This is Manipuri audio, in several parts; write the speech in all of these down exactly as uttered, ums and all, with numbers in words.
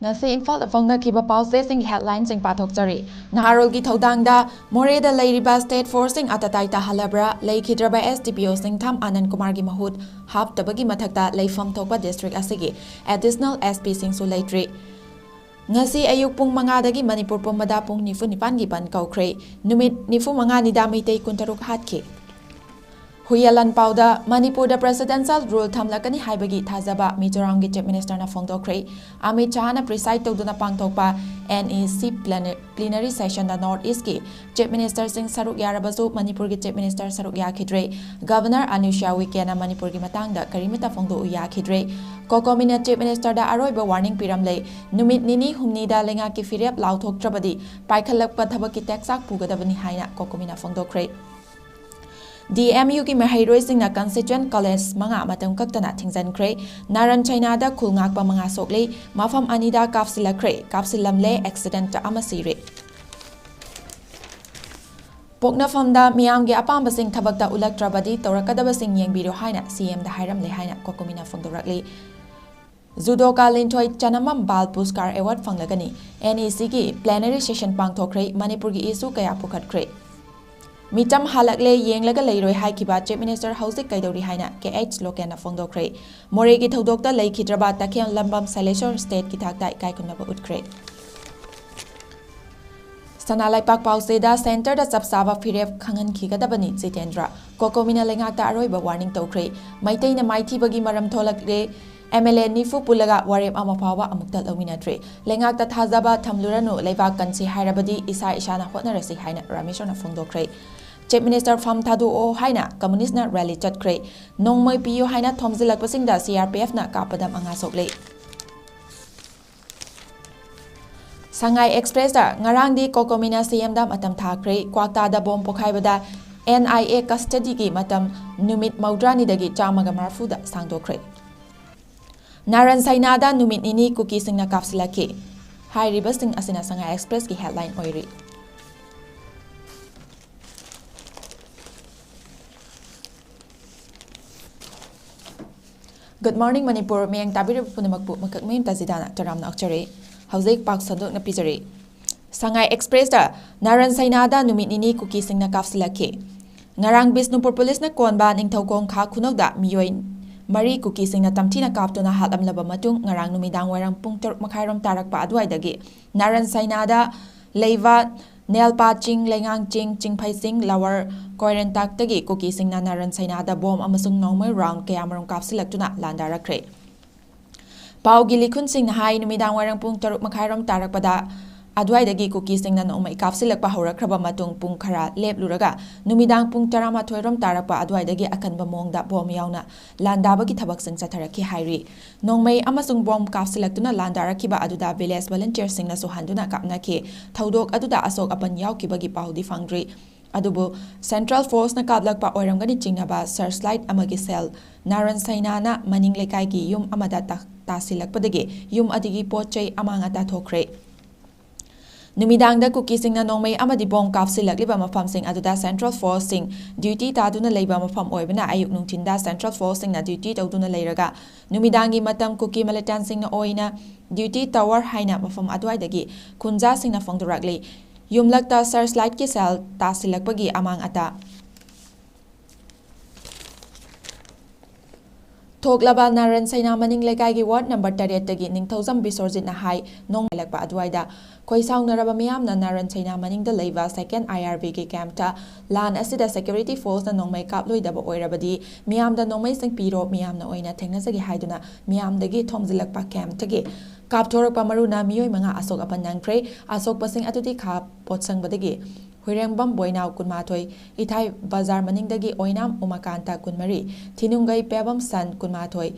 ꯉꯁꯤ ꯏꯝꯐꯥꯜꯗ ꯐꯣꯡꯅꯈꯤꯕ ꯄꯥꯎꯆꯦꯁꯤꯡꯒꯤ ꯍꯦꯗꯂꯥꯏꯟꯁꯤꯡ ꯄꯥꯊꯣꯛꯆꯔꯤ꯫ ꯅꯍꯥꯔꯣꯜꯒꯤ ꯊꯧꯗꯥꯡꯗ ꯃꯣꯔꯦꯗ ꯂꯩꯔꯤꯕ ꯁ꯭ꯇꯦꯠ ꯐꯣꯔꯁꯁꯤꯡ ꯑꯇꯇꯥꯏ ꯇꯥꯍꯜꯂꯕ꯭ꯔꯥ? ꯂꯩꯈꯤꯗ꯭ꯔꯕ ꯑꯦꯁ ꯗꯤ ꯄꯤ ꯑꯣ ꯁꯤꯡꯊꯥꯝ ꯑꯅꯟ ꯀꯨꯃꯥꯔꯒꯤ ꯃꯍꯨꯠ ꯍꯥꯞꯇꯕꯒꯤ ꯃꯊꯛꯇ ꯂꯩꯐꯝ ꯊꯣꯛꯄ ꯗꯤꯁꯇ꯭ꯔꯤꯛ ꯑꯁꯤꯒꯤ ꯑꯦꯗꯤꯁꯅꯦꯜ ꯑꯦꯁ ꯄꯤ ꯁꯤꯡꯁꯨ ꯂꯩꯇ꯭ꯔꯤ꯫ ꯉꯁꯤ ꯑꯌꯨꯛ ꯄꯨꯡ ꯃꯉꯥꯗꯒꯤ ꯃꯅꯤꯄꯨꯔ ꯄꯨꯝꯕꯗ ꯄꯨꯡ ꯅꯤꯐꯨ ꯅꯤꯄꯥꯟꯒꯤ ꯕꯟꯗ ꯀꯧꯈ꯭ꯔꯦ꯫ ꯅꯨꯃꯤꯠ ꯅꯤꯐꯨ ꯃꯉꯥꯅꯤꯗ ꯃꯩꯇꯩ ꯀꯨꯟꯇꯔꯨꯛ ꯍꯥꯠꯈꯤ꯫ ꯍꯨꯏꯌꯥꯂꯥꯟ ꯄꯥꯎꯗ ꯃꯅꯤꯄꯨꯔꯗ ꯄ꯭ꯔꯦꯁꯤꯗꯦꯟꯁꯤꯌꯦꯜ ꯔꯨꯜ ꯊꯝꯂꯛꯀꯅꯤ ꯍꯥꯏꯕꯒꯤ ꯊꯥꯖꯕ ꯃꯤꯖꯣꯔꯥꯝꯒꯤ ꯆꯤꯐ ꯃꯤꯅꯤꯁꯇꯔꯅ ꯐꯣꯡꯗꯣꯛꯈ꯭ꯔꯦ꯫ ꯑꯃꯤꯠ ꯁꯥꯍꯅ ꯄ꯭ꯔꯤꯁꯥꯏꯗ ꯇꯧꯗꯨꯅ ꯄꯥꯡꯊꯣꯛꯄ ꯑꯦꯟ ꯏ ꯁꯤ ꯄ꯭ꯂꯦꯅ-, ꯄ꯭ꯂꯤꯅꯔꯤ ꯁꯦꯁꯟꯗ ꯅꯣꯔꯠ ꯏꯁꯀꯤ ꯆꯤꯐ ꯃꯤꯅꯤꯁꯇꯔꯁꯤꯡ ꯁꯔꯨꯛ ꯌꯥꯔꯕꯁꯨ ꯃꯅꯤꯄꯨꯔꯒꯤ ꯆꯤꯐ ꯃꯤꯅꯤꯁꯇꯔ ꯁꯔꯨꯛ ꯌꯥꯈꯤꯗ꯭ꯔꯦ꯫ ꯒꯚꯔꯅꯔ ꯑꯅꯨꯁ꯭ꯌꯥ ꯎꯏꯀꯦꯅ ꯃꯅꯤꯄꯨꯔꯒꯤ ꯃꯇꯥꯡꯗ ꯀꯔꯤꯃꯠꯇ ꯐꯣꯡꯗꯣꯛꯎ ꯌꯥꯈꯤꯗ꯭ꯔꯦ꯫ ꯀꯣꯀꯣꯃꯤꯅ ꯆꯤꯐ ꯃꯤꯅꯤꯁꯇꯔꯗ ꯑꯔꯣꯏꯕ ꯋꯥꯔꯅꯤꯡ ꯄꯤꯔꯝꯂꯦ꯫ ꯅꯨꯃꯤꯠ ꯅꯤꯅꯤ ꯍꯨꯝꯅꯤꯗ ꯂꯩꯉꯥꯛꯀꯤ ꯐꯤꯔꯦꯞ ꯂꯥꯎꯊꯣꯛꯇ꯭ꯔꯕꯗꯤ ꯄꯥꯏꯈꯠꯂꯛꯄ ꯊꯕꯛꯀꯤ ꯇꯦꯛꯆꯥꯛ ꯄꯨꯒꯗꯕꯅꯤ ꯍꯥꯏꯅ ꯀꯣꯀꯣꯃꯤꯅ ꯐꯣꯡꯗꯣꯛꯈ꯭ꯔꯦ꯫ ꯗꯤ ꯑꯦꯝ ꯌꯨꯒꯤ ꯃꯍꯩꯔꯣꯏꯁꯤꯡꯅ ꯀꯟꯁꯇꯤꯇ꯭ꯌꯨꯑꯦꯟ ꯀꯣꯂꯦꯖ ꯃꯉꯥ ꯃꯇꯝ ꯀꯛꯇꯅ ꯊꯤꯡꯖꯤꯟꯈ꯭ꯔꯦ꯫ ꯅꯥꯔꯟ ꯆꯩꯅꯥꯗ ꯈꯨꯜ ꯉꯥꯛꯄ ꯃꯉꯥ ꯁꯣꯛꯂꯤ꯫ ꯃꯐꯝ ꯑꯅꯤꯗ ꯀꯥꯞꯁꯤꯜꯂꯛꯈ꯭ꯔꯦ, ꯀꯥꯞꯁꯤꯜꯂꯝꯂꯦ, ꯑꯦꯛꯁꯤꯗꯦꯟꯇ ꯑꯃ ꯁꯤꯔꯦ꯫ ꯄꯣꯛꯅꯐꯝꯗ ꯃꯤꯌꯥꯝꯒꯤ ꯑꯄꯥꯝꯕꯁꯤꯡ ꯊꯕꯛꯇ ꯎꯠꯂꯛꯇ꯭ꯔꯕꯗꯤ ꯇꯧꯔꯛꯀꯗꯕꯁꯤꯡ ꯌꯦꯡꯕꯤꯔꯨ ꯍꯥꯏꯅ ꯁꯤ ꯑꯦꯝꯗ ꯍꯥꯏꯔꯝꯂꯦ ꯍꯥꯏꯅ ꯀꯣꯀꯣꯃꯤꯅ ꯐꯣꯡꯗꯣꯔꯛꯂꯤ꯫ ꯖꯨꯗꯣꯀꯥ ꯂꯤꯟꯊꯣꯏ ꯆꯅꯃꯝ ꯕꯥꯜ ꯄꯨꯔꯁꯀꯥꯔ ꯑꯦꯋꯥꯔꯗ ꯐꯪꯂꯒꯅꯤ꯫ ꯑꯦꯟ ꯏ ꯁꯤꯒꯤ ꯄ꯭ꯂꯦꯅꯔꯤ ꯁꯦꯁꯟ ꯄꯥꯡꯊꯣꯛꯈ꯭ꯔꯦ꯫ ꯃꯅꯤꯄꯨꯔꯒꯤ ꯏꯁꯨ ꯀꯌꯥ ꯄꯨꯈꯠꯈ꯭ꯔꯦ꯫ ꯃꯤꯆꯝ ꯍꯜꯂꯛꯂꯦ, ꯌꯦꯡꯂꯒ ꯂꯩꯔꯣꯏ ꯍꯥꯏꯈꯤꯕ ꯆꯤꯐ ꯃꯤꯅꯤꯁꯇꯔ ꯍꯧꯖꯤꯛ ꯀꯩꯗꯧꯔꯤ ꯍꯥꯏꯅ ꯀꯦ ꯑꯩꯆ ꯂꯣꯀꯦꯟꯅ ꯐꯣꯡꯗꯣꯛꯈ꯭ꯔꯦ꯫ ꯃꯣꯔꯦꯒꯤ ꯊꯧꯗꯣꯛꯇ ꯂꯩꯈꯤꯗ꯭ꯔꯕ ꯇꯈꯦꯜ ꯂꯝꯕꯝ ꯁꯂꯦꯁꯣꯔ ꯁ꯭ꯇꯦꯠꯀꯤ ꯊꯥꯛꯇ ꯏꯀꯥꯏ ꯈꯨꯝꯅꯕ ꯎꯠꯈ꯭ꯔꯦ꯫ ꯁꯅꯥ ꯂꯩꯄꯥꯛ ꯄꯥꯎꯆꯦꯗ ꯁꯦꯟꯇꯔꯗ ꯆꯞ ꯆꯥꯕ ꯐꯤꯔꯦꯞ ꯈꯪꯍꯟꯈꯤꯒꯗꯕꯅꯤ ꯖꯤꯇꯦꯟꯗ꯭ꯔ꯫ ꯀꯣꯀꯣꯃꯤꯅ ꯂꯩꯉꯥꯛꯇ ꯑꯔꯣꯏꯕ ꯋꯥꯔꯅꯤꯡ ꯇꯧꯈ꯭ꯔꯦ꯫ ꯃꯩꯇꯩꯅ ꯃꯥꯏꯊꯤꯕꯒꯤ ꯃꯔꯝ ꯊꯣꯛꯂꯛꯂꯦ꯫ ꯑꯦꯝ ꯑꯦꯜ ꯑꯦ ꯅꯤꯐꯨ ꯄꯨꯜꯂꯒ ꯋꯥꯔꯦꯞ ꯑꯃ ꯐꯥꯎꯕ ꯑꯃꯨꯛꯇ ꯂꯧꯃꯤꯟꯅꯗ꯭ꯔꯦ꯫ ꯂꯩꯉꯥꯛꯇ ꯊꯥꯖꯕ ꯊꯝꯂꯨꯔꯅꯨ, ꯂꯩꯕꯥꯛ ꯀꯟꯁꯤ ꯍꯥꯏꯔꯕꯗꯤ ꯏꯁꯥ ꯏꯁꯥꯅ ꯍꯣꯠꯅꯔꯁꯤ ꯍꯥꯏꯅ ꯔꯥꯃꯦꯁꯣꯔꯅ ꯐꯣꯡꯗꯣꯛꯈ꯭ꯔꯦ꯫ ꯆꯤꯐ ꯃꯤꯅꯤꯁꯇꯔ ꯐꯝ ꯊꯥꯗꯣꯛꯑꯣ ꯍꯥꯏꯅ ꯀꯝꯃꯨꯅꯤꯁ꯭ꯠꯅ ꯔꯦꯂꯤ ꯆꯠꯈ꯭ꯔꯦ꯫ ꯅꯣꯡꯃꯩ ꯄꯤꯌꯨ ꯍꯥꯏꯅ ꯊꯣꯝꯖꯤꯜꯂꯛꯄꯁꯤꯡꯗ ꯁꯤ ꯑꯥꯔ ꯄꯤ ꯑꯦꯐꯅ ꯀꯥꯞꯄꯗ ꯃꯉꯥ ꯁꯣꯛꯂꯦ꯫ ꯁꯉꯥꯏ ꯑꯦꯛꯁꯄ꯭ꯔꯦꯁꯇ ꯉꯔꯥꯡꯗꯤ ꯀꯣꯀꯣꯃꯤꯅ ꯁꯤ ꯑꯦꯝꯗ ꯃꯇꯝ ꯊꯥꯈ꯭ꯔꯦ꯫ ꯀ꯭ꯋꯥꯛꯇꯥꯗ ꯕꯣꯝ ꯄꯣꯈꯥꯏꯕꯗ ꯑꯦꯟ ꯑꯥꯏ ꯑꯦ ꯀꯁꯇꯗꯤꯒꯤ ꯃꯇꯝ ꯅꯨꯃꯤꯠ ꯃꯧꯗ꯭ꯔꯥꯅꯤꯗꯒꯤ ꯆꯥꯝꯃꯒ ꯃꯔꯐꯨꯗ ꯁꯥꯡꯗꯣꯛꯈ꯭ꯔꯦ꯫ ꯅꯥꯔꯟ ꯁꯩꯅꯥꯗ ꯅꯨꯃꯤꯠ ꯅꯤꯅꯤ ꯀꯨꯀꯤꯁꯤꯡꯅ ꯀꯥꯞꯁꯤꯜꯂꯛꯈꯤ꯫ ꯍꯥꯏꯔꯤꯕꯁꯤꯡ ꯑꯁꯤꯅ ꯁꯉꯥꯏ ꯑꯦꯛꯁꯄ꯭ꯔꯦꯁꯀꯤ ꯍꯦꯗꯂꯥꯏꯟ ꯑꯣꯏꯔꯤ꯫ Good morning, Manipur. ꯃꯌꯦꯡ ꯇꯥꯕꯤꯔꯤꯕ ꯄꯨꯝꯅꯃꯛꯄꯨ ꯃꯀꯛ ꯃꯌꯨꯝ ꯇꯥꯖꯤꯗꯥꯅ ꯇꯔꯥꯝꯅ ꯑꯣꯛꯆꯔꯤ꯫ ꯍꯧꯖꯤꯛ ꯄꯥꯎ ꯁꯟꯗꯣꯛꯅ ꯄꯤꯖꯔꯤ꯫ ꯁꯉꯥꯏ ꯑꯦꯛꯁꯄ꯭ꯔꯦꯁꯇ ꯅꯥꯔꯟ ꯁꯩꯅꯥꯗ ꯅꯨꯃꯤꯠ ꯅꯤꯅꯤ ꯀꯨꯀꯤꯁꯤꯡꯅ ꯀꯥꯞꯁꯤꯜꯂꯛꯈꯤ꯫ ꯉꯔꯥꯡ ꯕꯤꯁꯅꯨꯄꯨꯔ ꯄꯨꯂꯤꯁꯅ ꯀꯣꯟꯕ ꯅꯤꯡꯊꯧꯈꯣꯡ ꯈꯥ ꯈꯨꯅꯧꯗ ꯃꯤꯑꯣꯏ ꯃꯔꯤ ꯀꯨꯀꯤꯁꯤꯡꯅ ꯇꯝꯊꯤꯅ ꯀꯥꯞꯇꯨꯅ ꯍꯥꯠꯂꯝꯂꯕ ꯃꯇꯨꯡ, ꯉꯔꯥꯡ ꯅꯨꯃꯤꯗꯥꯡ ꯋꯥꯏꯔꯝ ꯄꯨꯡ ꯇꯔꯨꯛ ꯃꯈꯥꯏꯔꯣꯝ ꯇꯥꯔꯛꯄ ꯑꯗꯨꯋꯥꯏꯗꯒꯤ ꯅꯥꯔꯟ ꯁꯩꯅꯥꯗ ꯂꯩꯕ ꯅꯦꯜꯄꯥ ꯆꯤꯡ, ꯂꯩꯉꯥꯡ ꯆꯤꯡ, ꯆꯤꯡꯐꯩ ꯆꯤꯡ, ꯂꯋꯔ ꯀꯣꯏꯔꯦꯟꯇꯥꯛꯇꯒꯤ ꯀꯨꯀꯤꯁꯤꯡꯅ ꯅꯥꯔꯟ ꯁꯩꯅꯥꯗ ꯕꯣꯝ ꯑꯃꯁꯨꯡ ꯅꯣꯡꯃꯩ ꯔꯥꯎꯟ ꯀꯌꯥꯃꯔꯨꯝ ꯀꯥꯞꯁꯤꯜꯂꯛꯇꯨꯅ ꯂꯥꯟꯗꯥꯔꯛꯈ꯭ꯔꯦ꯫ ꯄꯥꯎꯒꯤ ꯂꯤꯈꯨꯟꯁꯤꯡꯅ ꯍꯥꯏ, ꯅꯨꯃꯤꯗꯥꯡ ꯋꯥꯏꯔꯝ ꯄꯨꯡ ꯇꯔꯨꯛ ꯃꯈꯥꯏꯔꯣꯝ ꯇꯥꯔꯛꯄꯗ ꯑꯗꯨꯋꯥꯏꯗꯒꯤ ꯀꯨꯀꯤꯁꯤꯡꯅ ꯅꯣꯡꯃꯩ ꯀꯥꯞꯁꯤꯜꯂꯛꯄ ꯍꯧꯔꯛꯈ꯭ꯔꯕ ꯃꯇꯨꯡ, ꯄꯨꯡ ꯈꯔ ꯂꯦꯞꯂꯨꯔꯒ ꯅꯨꯃꯤꯗꯥꯡ ꯄꯨꯡ ꯇꯔꯥꯃꯥꯊꯣꯏꯔꯣꯝ ꯇꯥꯔꯛꯄ ꯑꯗꯨꯋꯥꯏꯗꯒꯤ ꯑꯀꯟꯕ ꯃꯑꯣꯡꯗ ꯕꯣꯝ ꯌꯥꯎꯅ ꯂꯥꯟꯗꯥꯕꯒꯤ ꯊꯕꯛꯁꯤꯡ ꯆꯠꯊꯔꯛꯈꯤ ꯍꯥꯏꯔꯤ꯫ ꯅꯣꯡꯃꯩ ꯑꯃꯁꯨꯡ ꯕꯣꯝ ꯀꯥꯞꯁꯤꯜꯂꯛꯇꯨꯅ ꯂꯥꯟꯗꯥꯔꯛꯈꯤꯕ ꯑꯗꯨꯗ ꯚꯤꯂꯦꯖ ꯚꯣꯂꯨꯟꯇꯤꯌꯔꯁꯤꯡꯅꯁꯨ ꯍꯟꯗꯨꯅ ꯀꯥꯞꯅꯈꯤ꯫ ꯊꯧꯗꯣꯛ ꯑꯗꯨꯗ ꯑꯁꯣꯛ ꯑꯄꯟ ꯌꯥꯎꯈꯤꯕꯒꯤ ꯄꯥꯎꯗꯤ ꯐꯪꯗ꯭ꯔꯤ꯫ ꯑꯗꯨꯕꯨ ꯁꯦꯟꯇ꯭ꯔꯦꯜ ꯐꯣꯔꯁꯅ ꯀꯥꯞꯂꯛꯄ ꯑꯣꯏꯔꯝꯒꯅꯤ ꯆꯤꯡꯅꯕ ꯁꯔꯆ ꯂꯥꯏꯠ ꯑꯃꯒꯤ ꯁꯦꯜ ꯅꯥꯔꯟ ꯁꯩꯅꯥꯅ ꯃꯅꯤꯡ ꯂꯩꯀꯥꯏꯒꯤ ꯌꯨꯝ ꯑꯃꯗ ꯇꯥ-, ꯇꯥꯁꯤꯜꯂꯛꯄꯗꯒꯤ ꯌꯨꯝ ꯑꯗꯨꯒꯤ ꯄꯣꯠ ꯆꯩ ꯑꯃꯥꯡ ꯑꯇꯥ ꯊꯣꯛꯈ꯭ꯔꯦ꯫ ꯅꯨꯃꯤꯗꯥꯡꯗ ꯀꯨꯀꯤꯁꯤꯡꯅ ꯅꯣꯡꯃꯩ ꯑꯃꯗꯤ ꯕꯣꯝ ꯀꯥꯞꯁꯤꯜꯂꯛꯂꯤꯕ ꯃꯐꯝꯁꯤꯡ ꯑꯗꯨꯗ ꯁꯦꯟꯇ꯭ꯔꯦꯜ ꯐꯣꯔꯁꯁꯤꯡ ꯗ꯭ꯌꯨꯇꯤ ꯇꯥꯗꯨꯅ ꯂꯩꯕ ꯃꯐꯝ ꯑꯣꯏꯕꯅ, ꯑꯌꯨꯛ ꯅꯨꯡꯊꯤꯟꯗ ꯁꯦꯟꯇ꯭ꯔꯦꯜ ꯐꯣꯔꯁꯁꯤꯡꯅ ꯗ꯭ꯌꯨꯇꯤ ꯇꯧꯗꯨꯅ ꯂꯩꯔꯒ, ꯅꯨꯃꯤꯗꯥꯡꯒꯤ ꯃꯇꯝ ꯀꯨꯀꯤ ꯃꯤꯂꯤꯇꯦꯟꯠꯁꯤꯡꯅ ꯑꯣꯏꯅ ꯗ꯭ꯌꯨꯇꯤ ꯇꯥꯋꯔ ꯍꯥꯏꯅ ꯃꯐꯝ ꯑꯗꯨꯋꯥꯏꯗꯒꯤ ꯈꯨꯟꯖꯥꯁꯤꯡꯅ ꯐꯣꯡꯗꯣꯔꯛꯂꯤ꯫ ꯌꯨꯝꯂꯛꯇ ꯁꯔꯆ ꯂꯥꯏꯠꯀꯤ ꯁꯦꯜ ꯇꯥꯁꯤꯜꯂꯛꯄꯒꯤ ꯑꯃꯥꯡ ꯑꯇꯥ ꯊꯣꯛꯂꯕ ꯅꯥꯔꯟ ꯁꯩꯅꯥ ꯃꯅꯤꯡ ꯂꯩꯀꯥꯏꯒꯤ ꯋꯥꯔꯗ ꯅꯝꯕꯔ ꯇꯔꯦꯠꯇꯒꯤ ꯅꯤꯡꯊꯧꯖꯝ ꯕꯤꯁꯣꯔꯖꯤꯠꯅ ꯍꯥꯏ, ꯅꯣꯡ ꯂꯩꯂꯛꯄ ꯑꯗꯨꯋꯥꯏꯗ ꯈꯣꯏꯁꯥꯎꯅꯔꯕ ꯃꯤꯌꯥꯝꯅ ꯅꯥꯔꯟ ꯁꯩꯅꯥ ꯃꯅꯤꯡꯗ ꯂꯩꯕ ꯁꯦꯀꯦꯟ ꯑꯥꯏ ꯑꯥꯔ ꯕꯤꯒꯤ ꯀꯦꯝꯞꯇ ꯂꯥꯟ ꯑꯁꯤꯗ ꯁꯦꯀ꯭ꯌꯨꯔꯤꯇꯤ ꯐꯣꯔꯁꯅ ꯅꯣꯡꯃꯩ ꯀꯥꯞꯂꯣꯏꯗꯕ ꯑꯣꯏꯔꯕꯗꯤ ꯃꯤꯌꯥꯝꯗ ꯅꯣꯡꯃꯩꯁꯤꯡ ꯄꯤꯔꯣ, ꯃꯤꯌꯥꯝꯅ ꯑꯣꯏꯅ ꯊꯦꯡꯅꯖꯒꯦ ꯍꯥꯏꯗꯨꯅ ꯃꯤꯌꯥꯝꯗꯒꯤ ꯊꯣꯝꯖꯤꯜꯂꯛꯄ ꯀꯦꯝꯞꯇꯒꯤ ꯀꯥꯞꯊꯣꯔꯛꯄ ꯃꯔꯨꯅ ꯃꯤꯑꯣꯏ ꯃꯉꯥ ꯑꯁꯣꯛ ꯑꯄꯟ ꯅꯪꯈ꯭ꯔꯦ꯫ ꯑꯁꯣꯛꯄꯁꯤꯡ ꯑꯗꯨꯗꯤ ꯈꯥ ꯄꯣꯠꯁꯪꯕꯗꯒꯤ ꯍꯨꯏꯔꯦꯝꯕꯝ ꯕꯣꯏꯅꯥꯎ, ꯀꯨꯟꯃꯥꯊꯣꯏ, ꯏꯊꯥꯏ ꯕꯖꯥꯔ ꯃꯅꯤꯡꯗꯒꯤ ꯑꯣꯏꯅꯥꯝ ꯎꯃꯥꯀꯥꯟꯇ, ꯀꯨꯟꯃꯔꯤ, ꯊꯤꯅꯨꯡꯒꯩ ꯄꯦꯕꯝ ꯁꯟ, ꯀꯨꯟꯃꯥꯊꯣꯏ,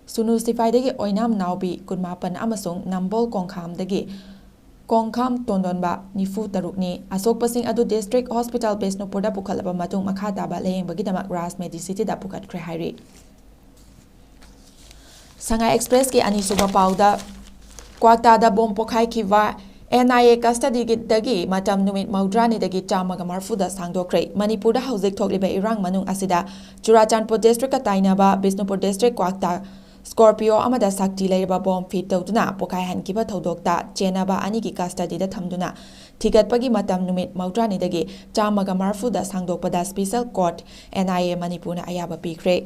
ꯁꯨꯅꯨ ꯁꯤꯐꯥꯏꯗꯒꯤ ꯑꯣꯏꯅꯥꯝ ꯅꯥꯎꯕꯤ, ꯀꯨꯟꯃꯥꯄꯟ, ꯑꯃꯁꯨꯡ ꯅꯝꯕꯣꯜ ꯀꯣꯡꯈꯥꯝꯗꯒꯤ ꯀꯣꯡꯈꯥꯝ ꯇꯣꯟꯗꯣꯟꯕ, ꯅꯤꯐꯨ ꯇꯔꯨꯛꯅꯤ꯫ ꯑꯁꯣꯛꯄꯁꯤꯡ ꯑꯗꯨ ꯗꯤꯁꯇ꯭ꯔꯤꯛ ꯍꯣꯁꯄꯤꯇꯥꯜ ꯕꯤꯁꯅꯨꯄꯨꯔꯗ ꯄꯨꯈꯠꯂꯕ ꯃꯇꯨꯡ, ꯃꯈꯥ ꯇꯥꯕ ꯂꯥꯌꯦꯡꯕꯒꯤꯗꯃꯛ ꯔꯥꯖ ꯃꯦꯗꯤꯁꯤꯇꯤꯗ ꯄꯨꯈꯠꯈ꯭ꯔꯦ ꯍꯥꯏꯔꯤ꯫ ꯁꯉꯥꯏ ꯑꯦꯛꯁꯄ꯭ꯔꯦꯁꯀꯤ ꯑꯅꯤꯁꯨꯕ ꯄꯥꯎꯗ, ꯀ꯭ꯋꯥꯛꯇꯥꯗ ꯕꯣꯝ ꯄꯣꯈꯥꯏꯈꯤꯕ ꯑꯦꯟ ꯑꯥꯏ ꯑꯦ ꯀꯁꯇꯗꯤꯗꯒꯤ ꯃꯇꯝ ꯅꯨꯃꯤꯠ ꯃꯧꯗ꯭ꯔꯥꯅꯤꯗꯒꯤ ꯆꯥꯝꯃꯒ ꯃꯔꯐꯨꯗ ꯁꯥꯡꯗꯣꯛꯈ꯭ꯔꯦ꯫ ꯃꯅꯤꯄꯨꯔꯗ ꯍꯧꯖꯤꯛ ꯊꯣꯛꯂꯤꯕ ꯏꯔꯥꯡ ꯃꯅꯨꯡ ꯑꯁꯤꯗ ꯆꯨꯔꯥꯆꯥꯟꯄꯨꯔ ꯗꯤꯁꯇ꯭ꯔꯤꯛꯀ ꯇꯥꯏꯅꯕ ꯕꯤꯁꯅꯨꯄꯨꯔ ꯗꯤꯁꯇ꯭ꯔꯤꯛ ꯀ꯭ꯋꯥꯛꯇ ꯁ꯭ꯀꯣꯔꯄꯤꯌꯣ ꯑꯃꯗ ꯁꯛꯇꯤ ꯂꯩꯔꯕ ꯕꯣꯝ ꯐꯤꯠ ꯇꯧꯗꯨꯅ ꯄꯣꯈꯥꯏꯍꯟꯈꯤꯕ ꯊꯧꯗꯣꯛꯇ ꯆꯦꯟꯅꯕ ꯑꯅꯤꯒꯤ ꯀꯁꯇꯗꯤꯗ ꯊꯝꯗꯨꯅ ꯊꯤꯒꯠꯄꯒꯤ ꯃꯇꯝ ꯅꯨꯃꯤꯠ ꯃꯧꯗ꯭ꯔꯥꯅꯤꯗꯒꯤ ꯆꯥꯝꯃꯒ ꯃꯔꯐꯨꯗ ꯁꯥꯡꯗꯣꯛꯄꯗ special court, N I A, ꯃꯅꯤꯄꯨꯔꯅ ꯑꯌꯥꯕ ꯄꯤꯈ꯭ꯔꯦ꯫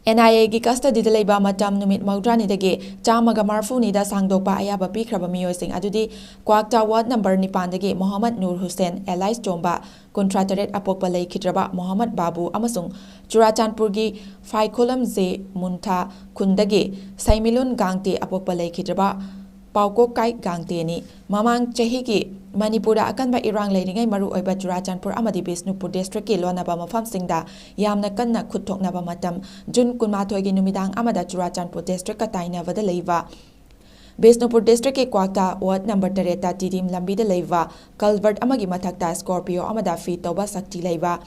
ꯑꯦꯟ ꯑꯥꯏ ꯑꯦꯒꯤ ꯀꯁꯇꯗꯤꯗ ꯂꯩꯕ ꯃꯇꯝ ꯅꯨꯃꯤꯠ ꯃꯧꯗ꯭ꯔꯥꯅꯤꯗꯒꯤ ꯆꯥꯝꯃꯒ ꯃꯔꯐꯨꯅꯤꯗ ꯁꯥꯡꯗꯣꯛꯄ ꯑꯌꯥꯕ ꯄꯤꯈ꯭ꯔꯕ ꯃꯤꯑꯣꯏꯁꯤꯡ ꯑꯗꯨꯗꯤ ꯀ꯭ꯋꯥꯛꯇꯥ ꯋꯥꯔꯗ ꯅꯝꯕꯔ ꯅꯤꯄꯥꯟꯗꯒꯤ ꯃꯣꯍꯝꯃꯗ ꯅꯨꯔ ꯍꯨꯁꯦꯟ ꯑꯦꯂꯥꯏꯁ ꯆꯣꯝꯕ, ꯀꯨꯟꯊ꯭ꯔꯥ ꯇꯔꯦꯠ ꯑꯄꯣꯛꯄ ꯂꯩꯈꯤꯗ꯭ꯔꯕ ꯃꯣꯍꯝꯃꯗ ꯕꯥꯕꯨ ꯑꯃꯁꯨꯡ ꯆꯨꯔꯥꯆꯥꯟꯄꯨꯔꯒꯤ ꯐꯥꯏꯈꯣꯂꯝ ꯖꯦ ꯃꯨꯟꯊꯥ ꯈꯨꯟꯗꯒꯤ ꯁꯩꯃꯤꯂꯨꯟ ꯒꯥꯡꯇꯦ ꯑꯄꯣꯛꯄ ꯂꯩꯈꯤꯗ꯭ꯔꯕ ꯄꯥꯎꯀꯣꯛꯀꯥꯏ ꯒꯥꯡꯇꯦꯅꯤ꯫ ꯃꯃꯥꯡ ꯆꯍꯤꯒꯤ ꯃꯅꯤꯄꯨꯔꯗ ꯑꯀꯟꯕ ꯏꯔꯥꯡ ꯂꯩꯔꯤꯉꯩ ꯃꯔꯨꯑꯣꯏꯕ ꯆꯨꯔꯥꯆꯥꯟꯄꯨꯔ ꯑꯃꯗꯤ ꯕꯤꯁꯅꯨꯄꯨꯔ ꯗꯤꯁꯇ꯭ꯔꯤꯛꯀꯤ ꯂꯣꯟꯅꯕ ꯃꯐꯝꯁꯤꯡꯗ ꯌꯥꯝꯅ ꯀꯟꯅ ꯈꯨꯠ ꯊꯣꯛꯅꯕ ꯃꯇꯝ ꯖꯨꯟ ꯀꯨꯟꯃꯥꯊꯣꯏꯒꯤ ꯅꯨꯃꯤꯗꯥꯡ ꯑꯃꯗ ꯆꯨꯔꯥꯆꯥꯟꯄꯨꯔ ꯗꯤꯁꯇ꯭ꯔꯤꯛꯀ ꯇꯥꯏꯅꯕꯗ ꯂꯩꯕ ꯕꯤꯁꯅꯨꯄꯨꯔ ꯗꯤꯁꯇ꯭ꯔꯤꯛꯀꯤ ꯀ꯭ꯋꯥꯛꯇꯥ ꯋꯥꯔꯗ ꯅꯝꯕꯔ ꯇꯔꯦꯠꯇ ꯇꯤꯗꯤꯝ ꯂꯝꯕꯤꯗ ꯂꯩꯕ ꯀꯜꯚꯔꯠ ꯑꯃꯒꯤ ꯃꯊꯛꯇ ꯁ꯭ꯀꯣꯔꯄꯤꯌꯣ ꯑꯃꯗ ꯐꯤꯠ ꯇꯧꯕ ꯁꯛꯇꯤ ꯂꯩꯕ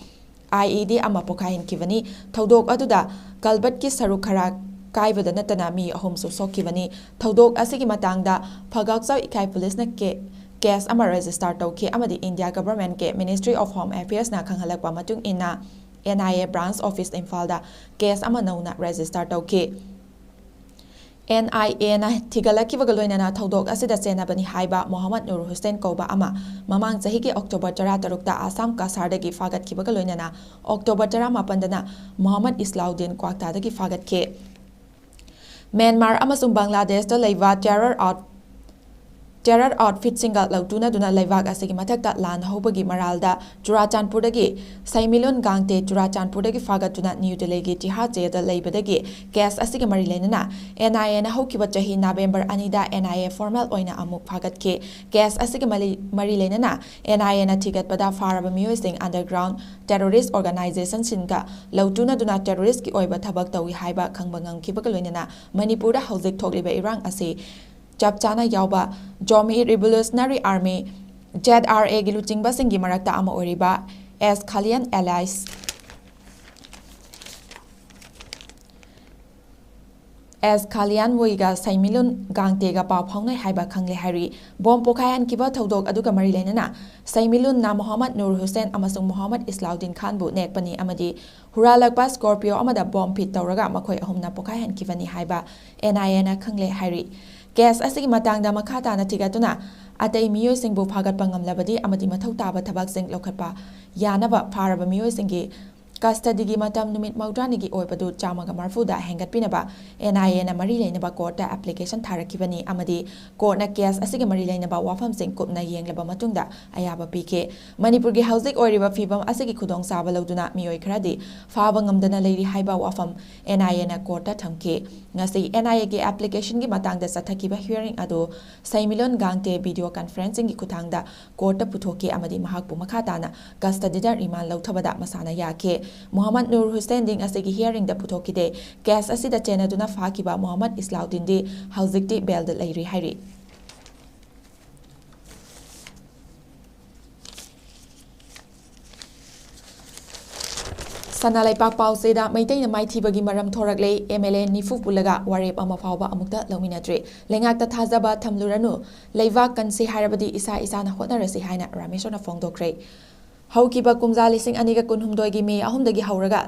ꯑꯥꯏ ꯏ ꯗꯤ ꯑꯃ ꯄꯣꯈꯥꯏꯍꯟꯈꯤꯕꯅꯤ꯫ ꯊꯧꯗꯣꯛ ꯑꯗꯨꯗ ꯀꯜꯚꯔꯠꯀꯤ ꯁꯔꯨꯛ ꯈꯔ ꯀꯥꯏꯕꯗ ꯅꯠꯇꯅ ꯃꯤ ꯑꯍꯨꯝꯁꯨ ꯁꯣꯛꯈꯤꯕꯅꯤ꯫ ꯊꯧꯗꯣꯛ ꯑꯁꯤꯒꯤ ꯃꯇꯥꯡꯗ ꯐꯒꯥꯛꯆꯥꯎ ꯏꯀꯥꯏ ꯄꯨꯂꯤꯁꯅ ꯀꯦ-, ꯀꯦꯁ ꯑꯃ ꯔꯦꯖꯤꯁꯇꯥꯔ ꯇꯧꯈꯤ ꯑꯃꯗꯤ ꯏꯟꯗꯤꯌꯥ ꯒꯚꯔꯟꯃꯦꯟꯠꯀꯤ ꯃꯤꯅꯤꯁꯇ꯭ꯔꯤ ꯑꯣꯐ ꯍꯣꯝ ꯑꯦꯐꯤꯌꯔꯁꯅ ꯈꯪꯍꯜꯂꯛꯄ ꯃꯇꯨꯡ ꯏꯟꯅ, N I A branch office ꯏꯝꯐꯥꯜꯗ ꯀꯦꯁ ꯑꯃ ꯅꯧꯅ ꯔꯦꯖꯤꯁꯇꯥꯔ ꯇꯧꯈꯤ꯫ ꯑꯦꯟ ꯑꯥꯏ ꯑꯦꯅ ꯊꯤꯒꯠꯂꯛꯈꯤꯕꯒ ꯂꯣꯏꯅꯅ ꯊꯧꯗꯣꯛ ꯑꯁꯤꯗ ꯆꯦꯟꯅꯕꯅꯤ ꯍꯥꯏꯕ ꯃꯣꯍꯝꯃꯗ ꯅꯨꯔ ꯍꯨꯁꯦꯟ ꯀꯧꯕ ꯑꯃ ꯃꯃꯥꯡ ꯆꯍꯤꯒꯤ ꯑꯣꯛꯇꯣꯕꯔ ꯇꯔꯥꯇꯔꯨꯛꯇ ꯑꯁꯥꯝ ꯀꯁꯥꯔꯗꯒꯤ ꯐꯥꯒꯠꯈꯤꯕꯒ ꯂꯣꯏꯅꯅ ꯑꯣꯛꯇꯣꯕꯔ ꯇꯔꯥꯃꯥꯄꯟꯗꯅ ꯃꯣꯍꯝꯃꯗ ꯏꯁꯂꯥꯎꯗꯤꯟ ꯀ꯭ꯋꯥꯛꯇꯥꯗꯒꯤ ꯐꯥꯒꯠꯈꯤ꯫ ꯃ꯭ꯌꯥꯟꯃꯥꯔ ꯑꯃꯁꯨꯡ ꯕꯪꯒ꯭ꯂꯥꯗꯦꯁꯇ ꯂꯩꯕ ꯇꯦꯔꯔ ꯑꯥꯎꯠ-, ꯇꯦꯔꯔ ꯑꯥꯎꯠꯐꯤꯠꯁꯤꯡꯒ ꯂꯧꯇꯨꯅꯗꯨꯅ ꯂꯩꯕꯥꯛ ꯑꯁꯤꯒꯤ ꯃꯊꯛꯇ ꯂꯥꯟ ꯍꯧꯕꯒꯤ ꯃꯔꯥꯜꯗ ꯆꯨꯔꯥꯆꯥꯟꯄꯨꯔꯗꯒꯤ ꯁꯩꯃꯤꯂꯨꯟ ꯒꯥꯡꯇꯦ ꯆꯨꯔꯥꯆꯥꯟꯄꯨꯔꯗꯒꯤ ꯐꯥꯒꯠꯇꯨꯅ ꯅ꯭ꯌꯨ ꯗꯤꯜꯂꯤꯒꯤ ꯇꯤꯍꯥꯔ ꯖꯦꯜꯗ ꯂꯩꯕꯗꯒꯤ ꯀꯦꯁ ꯑꯁꯤꯒ ꯃꯔꯤ ꯂꯩꯅꯅ ꯑꯦꯟ ꯑꯥꯏ ꯑꯦꯅ ꯍꯧꯈꯤꯕ ꯆꯍꯤ ꯅꯕꯦꯝꯕꯔ ꯑꯅꯤꯗ ꯑꯦꯟ ꯑꯥꯏ ꯑꯦ ꯐꯣꯔꯃꯦꯜ ꯑꯣꯏꯅ ꯑꯃꯨꯛ ꯐꯥꯒꯠꯈꯤ꯫ ꯀꯦꯁ ꯑꯁꯤꯒ ꯃꯔꯤ, ꯃꯔꯤ ꯂꯩꯅꯅ ꯑꯦꯟ ꯑꯥꯏ ꯑꯦꯅ ꯊꯤꯒꯠꯄꯗ ꯐꯥꯔꯕ ꯃꯤꯑꯣꯏꯁꯤꯡ ꯑꯟꯗꯔꯒ꯭ꯔꯥꯎꯟ ꯇꯦꯔꯣꯔꯤꯁ ꯑꯣꯔꯒꯅꯥꯏꯖꯦꯁꯟꯁꯤꯡꯒ ꯂꯧꯇꯨꯅꯗꯨꯅ ꯇꯦꯔꯣꯔꯤꯁꯀꯤ ꯑꯣꯏꯕ ꯊꯕꯛ ꯇꯧꯏ ꯍꯥꯏꯕ ꯈꯪꯕ ꯉꯝꯈꯤꯕꯒ ꯂꯣꯏꯅꯅ ꯃꯅꯤꯄꯨꯔꯗ ꯍꯧꯖꯤꯛ ꯊꯣꯛꯂꯤꯕ ꯏꯔꯥꯡ ꯑꯁꯤ ꯆꯞ ꯆꯥꯅ ꯌꯥꯎꯕ Zomi revolutionary army, Z R ꯑꯦꯒꯤ ꯂꯨꯆꯤꯡꯕꯁꯤꯡꯒꯤ ꯃꯔꯛꯇ ꯑꯃ ꯑꯣꯏꯔꯤꯕ ꯑꯦꯁ ꯈꯥꯂꯤꯌꯟ ꯑꯦꯂꯥꯏꯁ, ꯑꯦꯁ ꯈꯥꯂꯤꯌꯥꯟꯋꯣꯏꯒ ꯁꯩꯃꯤꯂꯨꯟ ꯒꯥꯡꯇꯦꯒ ꯄꯥꯎ ꯐꯥꯎꯅꯩ ꯍꯥꯏꯕ ꯈꯪꯂꯦ ꯍꯥꯏꯔꯤ꯫ ꯕꯣꯝ ꯄꯣꯈꯥꯏꯍꯟꯈꯤꯕ ꯊꯧꯗꯣꯛ ꯑꯗꯨꯒ ꯃꯔꯤ ꯂꯩꯅꯅ ꯁꯩꯃꯤꯂꯨꯟꯅ ꯃꯣꯍꯝꯃꯗ ꯅꯨꯔ ꯍꯨꯁꯦꯟ ꯑꯃꯁꯨꯡ ꯃꯣꯍꯝꯃꯗ ꯏꯁꯂꯥꯎꯗꯤꯟ ꯈꯥꯟꯕꯨ ꯅꯦꯛꯄꯅꯤ ꯑꯃꯗꯤ ꯍꯨꯔꯥꯜꯂꯛꯄ ꯁ꯭ꯀꯣꯔꯄꯤꯌꯣ ꯑꯃꯗ ꯕꯣꯝ ꯐꯤꯠ ꯇꯧꯔꯒ ꯃꯈꯣꯏ ꯑꯍꯨꯝꯅ ꯄꯣꯈꯥꯏꯍꯟꯈꯤꯕꯅꯤ ꯍꯥꯏꯕ ꯑꯦꯟ ꯑꯥꯏ ꯑꯦꯅ ꯈꯪꯂꯦ ꯍꯥꯏꯔꯤ꯫ ꯀꯦꯁ ꯑꯁꯤꯒꯤ ꯃꯇꯥꯡꯗ ꯃꯈꯥ ꯇꯥꯅ ꯊꯤꯒꯠꯇꯨꯅ ꯑꯇꯩ ꯃꯤꯑꯣꯏꯁꯤꯡꯕꯨ ꯐꯥꯒꯠꯄ ꯉꯝꯂꯕꯗꯤ ꯑꯃꯗꯤ ꯃꯊꯧ ꯇꯥꯕ ꯊꯕꯛꯁꯤꯡ ꯂꯧꯈꯠꯄ ꯌꯥꯅꯕ ꯐꯥꯔꯕ ꯃꯤꯑꯣꯏꯁꯤꯡꯒꯤ ꯀꯁꯇꯗꯤꯒꯤ ꯃꯇꯝ ꯅꯨꯃꯤꯠ ꯃꯧꯗ꯭ꯔꯥꯅꯤꯒꯤ ꯑꯣꯏꯕꯗꯨ ꯆꯥꯝꯃꯒ ꯃꯔꯤꯐꯨꯗ ꯍꯦꯟꯒꯠꯄꯤꯅꯕ ꯑꯦꯟ ꯑꯥꯏ ꯑꯦꯅ ꯃꯔꯤ ꯂꯩꯅꯕ ꯀꯣꯔꯠꯇ ꯑꯦꯄ꯭ꯂꯤꯀꯦꯁꯟ ꯊꯥꯔꯛꯈꯤꯕꯅꯤ ꯑꯃꯗꯤ ꯀꯣꯔꯠꯅ ꯀꯦꯁ ꯑꯁꯤꯒꯤ ꯃꯔꯤ ꯂꯩꯅꯕ ꯋꯥꯐꯝꯁꯤꯡ ꯀꯨꯞꯅ ꯌꯦꯡꯂꯕ ꯃꯇꯨꯡꯗ ꯑꯌꯥꯕ ꯄꯤꯈꯤ꯫ ꯃꯅꯤꯄꯨꯔꯒꯤ ꯍꯧꯖꯤꯛ ꯑꯣꯏꯔꯤꯕ ꯐꯤꯕꯝ ꯑꯁꯤꯒꯤ ꯈꯨꯗꯣꯡꯆꯥꯕ ꯂꯧꯗꯨꯅ ꯃꯤꯑꯣꯏ ꯈꯔꯗꯤ ꯐꯥꯕ ꯉꯝꯗꯅ ꯂꯩꯔꯤ ꯍꯥꯏꯕ ꯋꯥꯐꯝ ꯑꯦꯟ ꯑꯥꯏ ꯑꯦꯅ ꯀꯣꯔꯠꯇ ꯊꯝꯈꯤ꯫ ꯉꯁꯤ ꯑꯦꯟ ꯑꯥꯏ ꯑꯦꯒꯤ ꯑꯦꯄ꯭ꯂꯤꯀꯦꯁꯟꯒꯤ ꯃꯇꯥꯡꯗ ꯆꯠꯊꯈꯤꯕ ꯍꯤꯌꯔꯤꯡ ꯑꯗꯨ ꯁꯩꯃꯤꯂꯣꯟ ꯒꯥꯡꯇꯦ ꯚꯤꯗꯤꯑꯣ ꯀꯟꯐꯔꯦꯟꯁꯤꯡꯒꯤ ꯈꯨꯠꯊꯥꯡꯗ ꯀꯣꯔꯠꯇ ꯄꯨꯊꯣꯛꯈꯤ ꯑꯃꯗꯤ ꯃꯍꯥꯛꯄꯨ ꯃꯈꯥ ꯇꯥꯅ ꯀꯁꯇꯗꯤꯗ ꯔꯤꯃꯥꯟ ꯂꯧꯊꯕꯗ ꯃꯁꯥꯅ ꯌꯥꯈꯤ꯫ ꯃꯣꯍꯝꯃꯗ ꯅꯨꯔ ꯍꯨꯁꯦꯟꯗꯤ ꯉꯁꯤꯒꯤ ꯍꯤꯌꯔꯤꯡꯗ ꯄꯨꯊꯣꯛꯈꯤꯗꯦ꯫ ꯀꯦꯁ ꯑꯁꯤꯗ ꯆꯦꯟꯅꯗꯨꯅ ꯐꯥꯈꯤꯕ ꯃꯣꯍꯝꯃꯗ ꯏꯁꯂꯥꯎꯗꯤꯟꯗꯤ ꯍꯧꯖꯤꯛꯇꯤ ꯕꯦꯜꯗ ꯂꯩꯔꯤ ꯍꯥꯏꯔꯤ꯫ ꯁꯅꯥ ꯂꯩꯄꯥꯛ ꯄꯥꯎꯆꯦꯗ ꯃꯩꯇꯩꯅ ꯃꯥꯏꯊꯤꯕꯒꯤ ꯃꯔꯝ ꯊꯣꯔꯛꯂꯦ, ꯑꯦꯝ ꯑꯦꯜ ꯑꯦ ꯅꯤꯐꯨ ꯄꯨꯜꯂꯒ ꯋꯥꯔꯦꯞ ꯑꯃ ꯐꯥꯎꯕ ꯑꯃꯨꯛꯇ ꯂꯧꯃꯤꯟꯅꯗ꯭ꯔꯦ꯫ ꯂꯩꯉꯥꯛꯇ ꯊꯥꯖꯕ ꯊꯝꯂꯨꯔꯅꯨ, ꯂꯩꯕꯥꯛ ꯀꯟꯁꯤ ꯍꯥꯏꯔꯕꯗꯤ ꯏꯁꯥ ꯏꯁꯥꯅ ꯍꯣꯠꯅꯔꯁꯤ ꯍꯥꯏꯅ ꯔꯥꯃꯦꯁꯣꯔꯅ ꯐꯣꯡꯗꯣꯛꯈ꯭ꯔꯦ꯫ ꯍꯧꯈꯤꯕ ꯀꯨꯝꯖꯥ ꯂꯤꯁꯤꯡ ꯑꯅꯤꯒ ꯀꯨꯟꯍꯨꯝꯗꯣꯏꯒꯤ ꯃꯦ ꯑꯍꯨꯝꯗꯒꯤ ꯍꯧꯔꯒ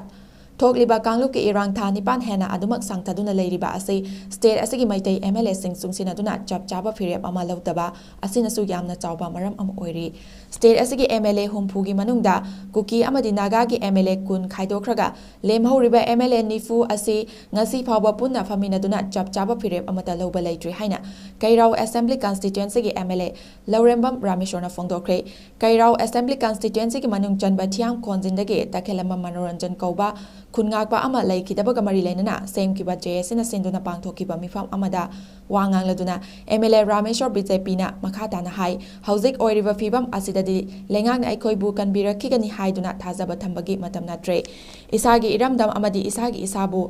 ꯊꯣꯛꯂꯤꯕ ꯀꯥꯡꯂꯨꯞꯀꯤ ꯏꯔꯥꯡ ꯊꯥ ꯅꯤꯄꯥꯟ ꯍꯦꯟꯅ ꯑꯗꯨꯃꯛ ꯁꯥꯡꯊꯗꯨꯅ ꯂꯩꯔꯤꯕ ꯑꯁꯤ ꯁ꯭ꯇꯦꯠ ꯑꯁꯤꯒꯤ ꯃꯩꯇꯩ ꯑꯦꯝ ꯑꯦꯜ ꯑꯦꯁꯤꯡ ꯆꯨꯡꯁꯤꯟꯅꯗꯨꯅ ꯆꯞ ꯆꯥꯕ ꯐꯤꯔꯦꯞ ꯑꯃ ꯂꯧꯗꯕ ꯑꯁꯤꯅꯁꯨ ꯌꯥꯝꯅ ꯆꯥꯎꯕ ꯃꯔꯝ ꯑꯃ ꯑꯣꯏꯔꯤ꯫ ꯁ꯭ꯇꯦꯠ ꯑꯁꯤꯒꯤ ꯑꯦꯝ ꯑꯦꯜ ꯑꯦ ꯍꯨꯝꯐꯨꯒꯤ ꯃꯅꯨꯡꯗ ꯀꯨꯀꯤ ꯑꯃꯗꯤ ꯅꯥꯒꯥꯒꯤ ꯑꯦꯝ ꯑꯦꯜ ꯑꯦ ꯀꯨꯟ ꯈꯥꯏꯗꯣꯛꯈ꯭ꯔꯒ ꯂꯦꯝꯍꯧꯔꯤꯕ ꯑꯦꯝ ꯑꯦꯜ ꯑꯦ ꯅꯤꯐꯨ ꯑꯁꯤ ꯉꯁꯤ ꯐꯥꯎꯕ ꯄꯨꯟꯅ ꯐꯝꯃꯤꯟꯅꯗꯨꯅ ꯆꯞ ꯆꯥꯕ ꯐꯤꯔꯦꯞ ꯑꯃꯠꯇ ꯂꯧꯕ ꯂꯩꯇ꯭ꯔꯤ ꯍꯥꯏꯅ ꯀꯩꯔꯥꯎ ꯑꯦꯁꯦꯝꯕ꯭ꯂꯤ ꯀꯟꯁꯇꯤꯇ꯭ꯋꯦꯟꯁꯤꯒꯤ ꯑꯦꯝ ꯑꯦꯜ ꯑꯦ ꯂꯧꯔꯦꯝꯕꯝ ꯔꯥꯃꯦꯁꯣꯔꯅ ꯐꯣꯡꯗꯣꯛꯈ꯭ꯔꯦ꯫ ꯀꯩꯔꯥꯎ ꯑꯦꯁꯦꯝꯕ꯭ꯂꯤ ꯀꯟꯁꯇꯤꯇ꯭ꯋꯦꯟꯁꯤꯒꯤ ꯃꯅꯨꯡ ꯆꯟꯕ ꯊꯤꯌꯥꯝ ꯈꯣꯟꯖꯤꯟꯗꯒꯤ ꯇꯈꯦꯂꯝꯕꯝ ꯃꯅꯣꯔꯟꯖꯟ ꯀꯧꯕ ꯈꯨꯟꯉꯥꯛꯄ ꯑꯃ ꯂꯩꯈꯤꯗꯕꯒ ꯃꯔꯤ ꯂꯩꯅꯅ ꯁꯦꯝꯈꯤꯕ ꯖꯦ ꯑꯦꯁꯤꯅ ꯁꯤꯟꯗꯨꯅ ꯄꯥꯡꯊꯣꯛꯈꯤꯕ ꯃꯤꯐꯝ ꯑꯃꯗ ꯋꯥ ꯉꯥꯡꯂꯗꯨꯅ M L A Rameshwar B J ꯄꯤꯅ ꯃꯈꯥ ꯇꯥꯅ ꯍꯥꯏ, ꯍꯧꯖꯤꯛ ꯑꯣꯏꯔꯤꯕ ꯐꯤꯕꯝ ꯑꯁꯤꯗꯗꯤ ꯂꯩꯉꯥꯛꯅ ꯑꯩꯈꯣꯏꯕꯨ ꯀꯟꯕꯤꯔꯛꯈꯤꯒꯅꯤ ꯍꯥꯏꯗꯨꯅ ꯊꯥꯖꯕ ꯊꯝꯕꯒꯤ ꯃꯇꯝ ꯅꯠꯇ꯭ꯔꯦ꯫ ꯏꯁꯥꯒꯤ ꯏꯔꯝꯗꯝ ꯑꯃꯗꯤ ꯏꯁꯥꯒꯤ ꯏꯁꯥꯕꯨ